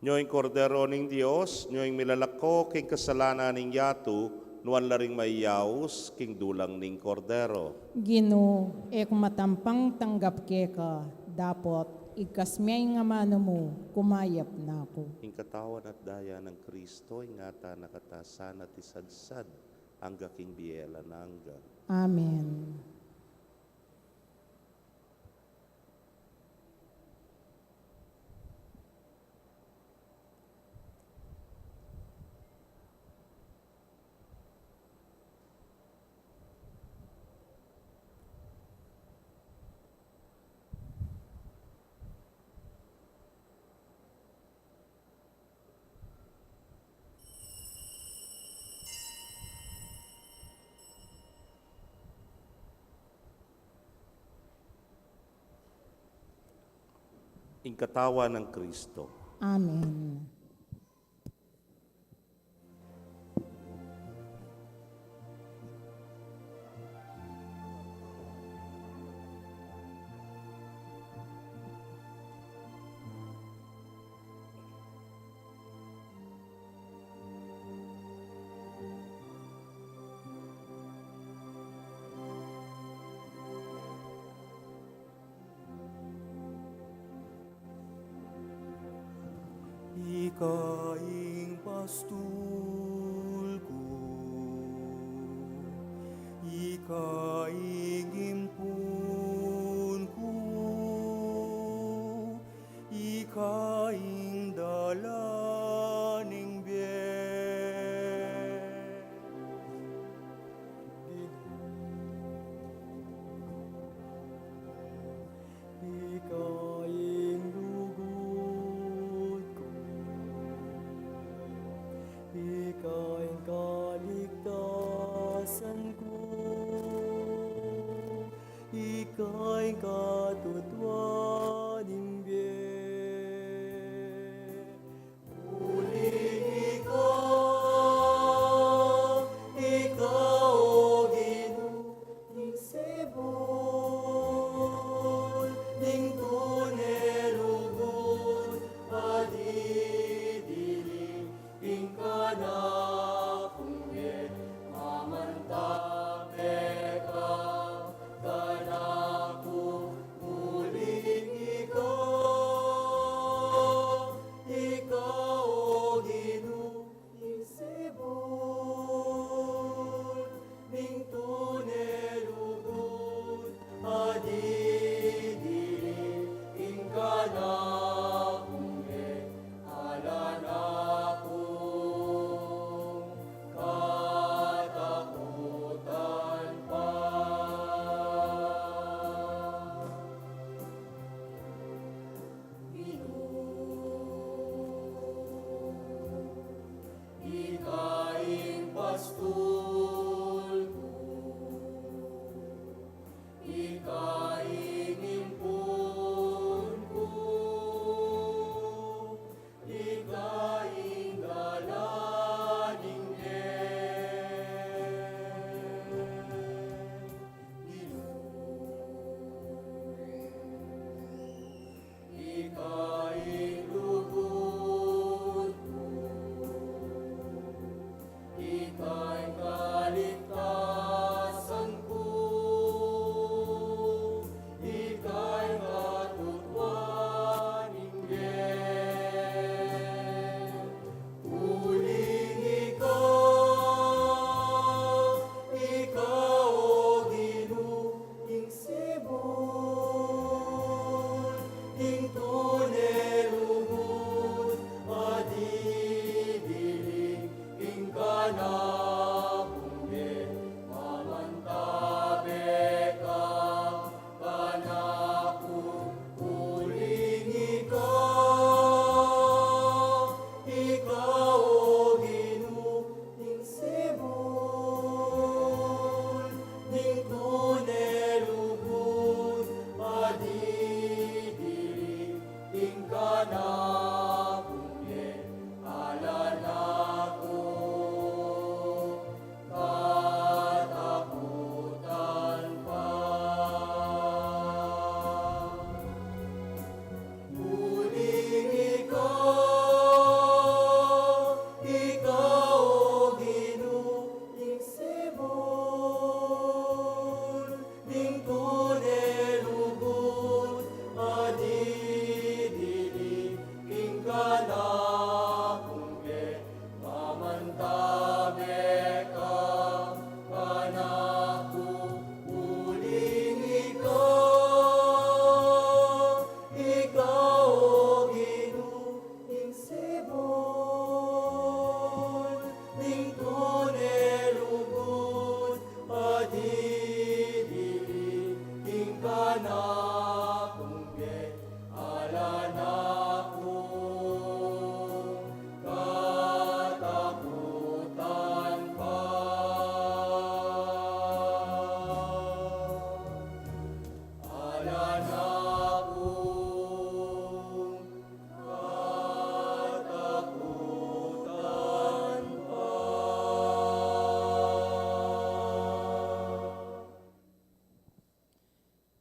Nyo ing Kordero ning Dios, nyo ing milalako king kasalanan ning yatu, nuan la ring mayayaus king dulang ning Kordero. Ginu, e ku matampang tanggap keka, dapot igkas me ing amanu mu, kumayap na ku. Ing katawan at daya nang Kristo, ingatan na katamu sana at isadsad angga king bie alang angga. Amen. Ing katawan nang Kristo. Amen. Ing Ika ing pastul ku, ika ing impun ku, ika ing dalan ning bie. Ika ing lugud ku, ika ing kaligtasan ku, ika ing katutuan ning bie. Uling ika, ika, o Ginu, ing sibul ning tune lugud, a didiling king kanakung bie, mamantabe ka kanaku. Uling ika, ika, o Ginu, ing sibul ning tune lugud, a didiling king kanakung bie, ala na kung katakutan pa. Ginu, ika ing pastul ku, ika ing impun ku, ika ing dalan ning bie. Ginu, ika ing lugud ku, ika ing kaligtasan ku, ika ing katutuan ning bie. Uling ika, ika, o Ginu, ing sibul ning tune lugud, a didiling king kanakung bie, mamantabe ka kanaku. Uling ika, ika, o Ginu, ing sibul ning tune lugud, a didiling king kanakung bie, ala na kung katakutan pa. Uling ika, ika, o Ginu, ing sibul ning tune lugud, a didiling king kanakung bie, mamantabe ka kanaku. Uling ika, ika, o Ginu, ing sibul ning tune lugud, a didiling king kanakung bie, ala na kung katakutan pa. Ala na kung katakutan pa.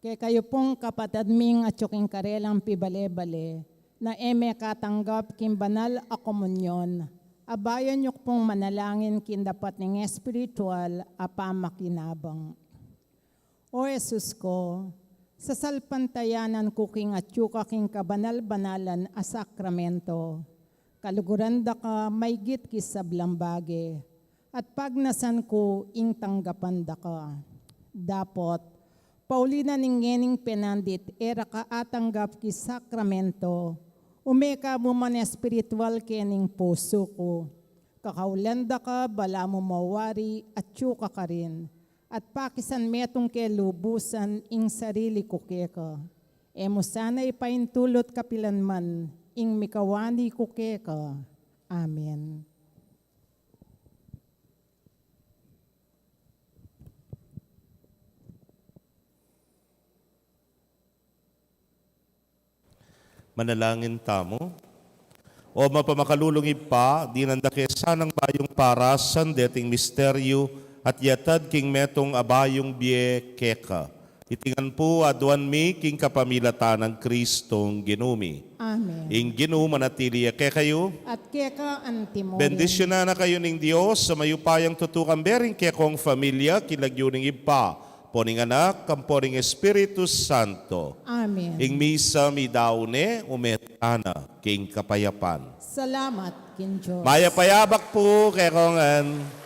Kekayu pung kapatad ming atyu king karelang pibale-bale, na e mekatanggap king banal a komunyon, abayan yu pung manalangin king dapat ning espiritual a pamakinabang. O Jesus ko, sasalpantayanan ku king atyu ka king kabanal-banalan a sakramento, Kaluguran da ka maygit ki sablang bage, at pagnasan ku ing tanggapan da ka. Dapot, pauli na ning ngening penandit e ra ka atanggap ki sakramento, ume ka mu man espiritual kening pusu ku. Kakaulan da ka balamu mawari atyu ka karin, at pakisan metung ke lubusan ing sarili ku keka. E mu sana ipaintulut kapilan man ing mikawani ku keka. Amen. Manalangin tamu. O mapamakalulung Ibpa, dinan da ke sanang bayung parasan deting misteryu at yatad king metung a bayung bie keka. Iti ngan pu aduan mi king kapamilatan nang Kristong Ginu mi. Amen. Ing Ginu manatili ya kekayu. At keka antimurin. Bendisyunan na kayu ning Dios a mayupayang tutu, kambe ring kekong familia, king lagyu ning Ibpa, ampo ning Anak, ampo ning Espiritu Santo. Amen. Ing misa meyari ne, ume tana king kapayapan. Salamat king Dios. Mayap a yabak pu kekongan.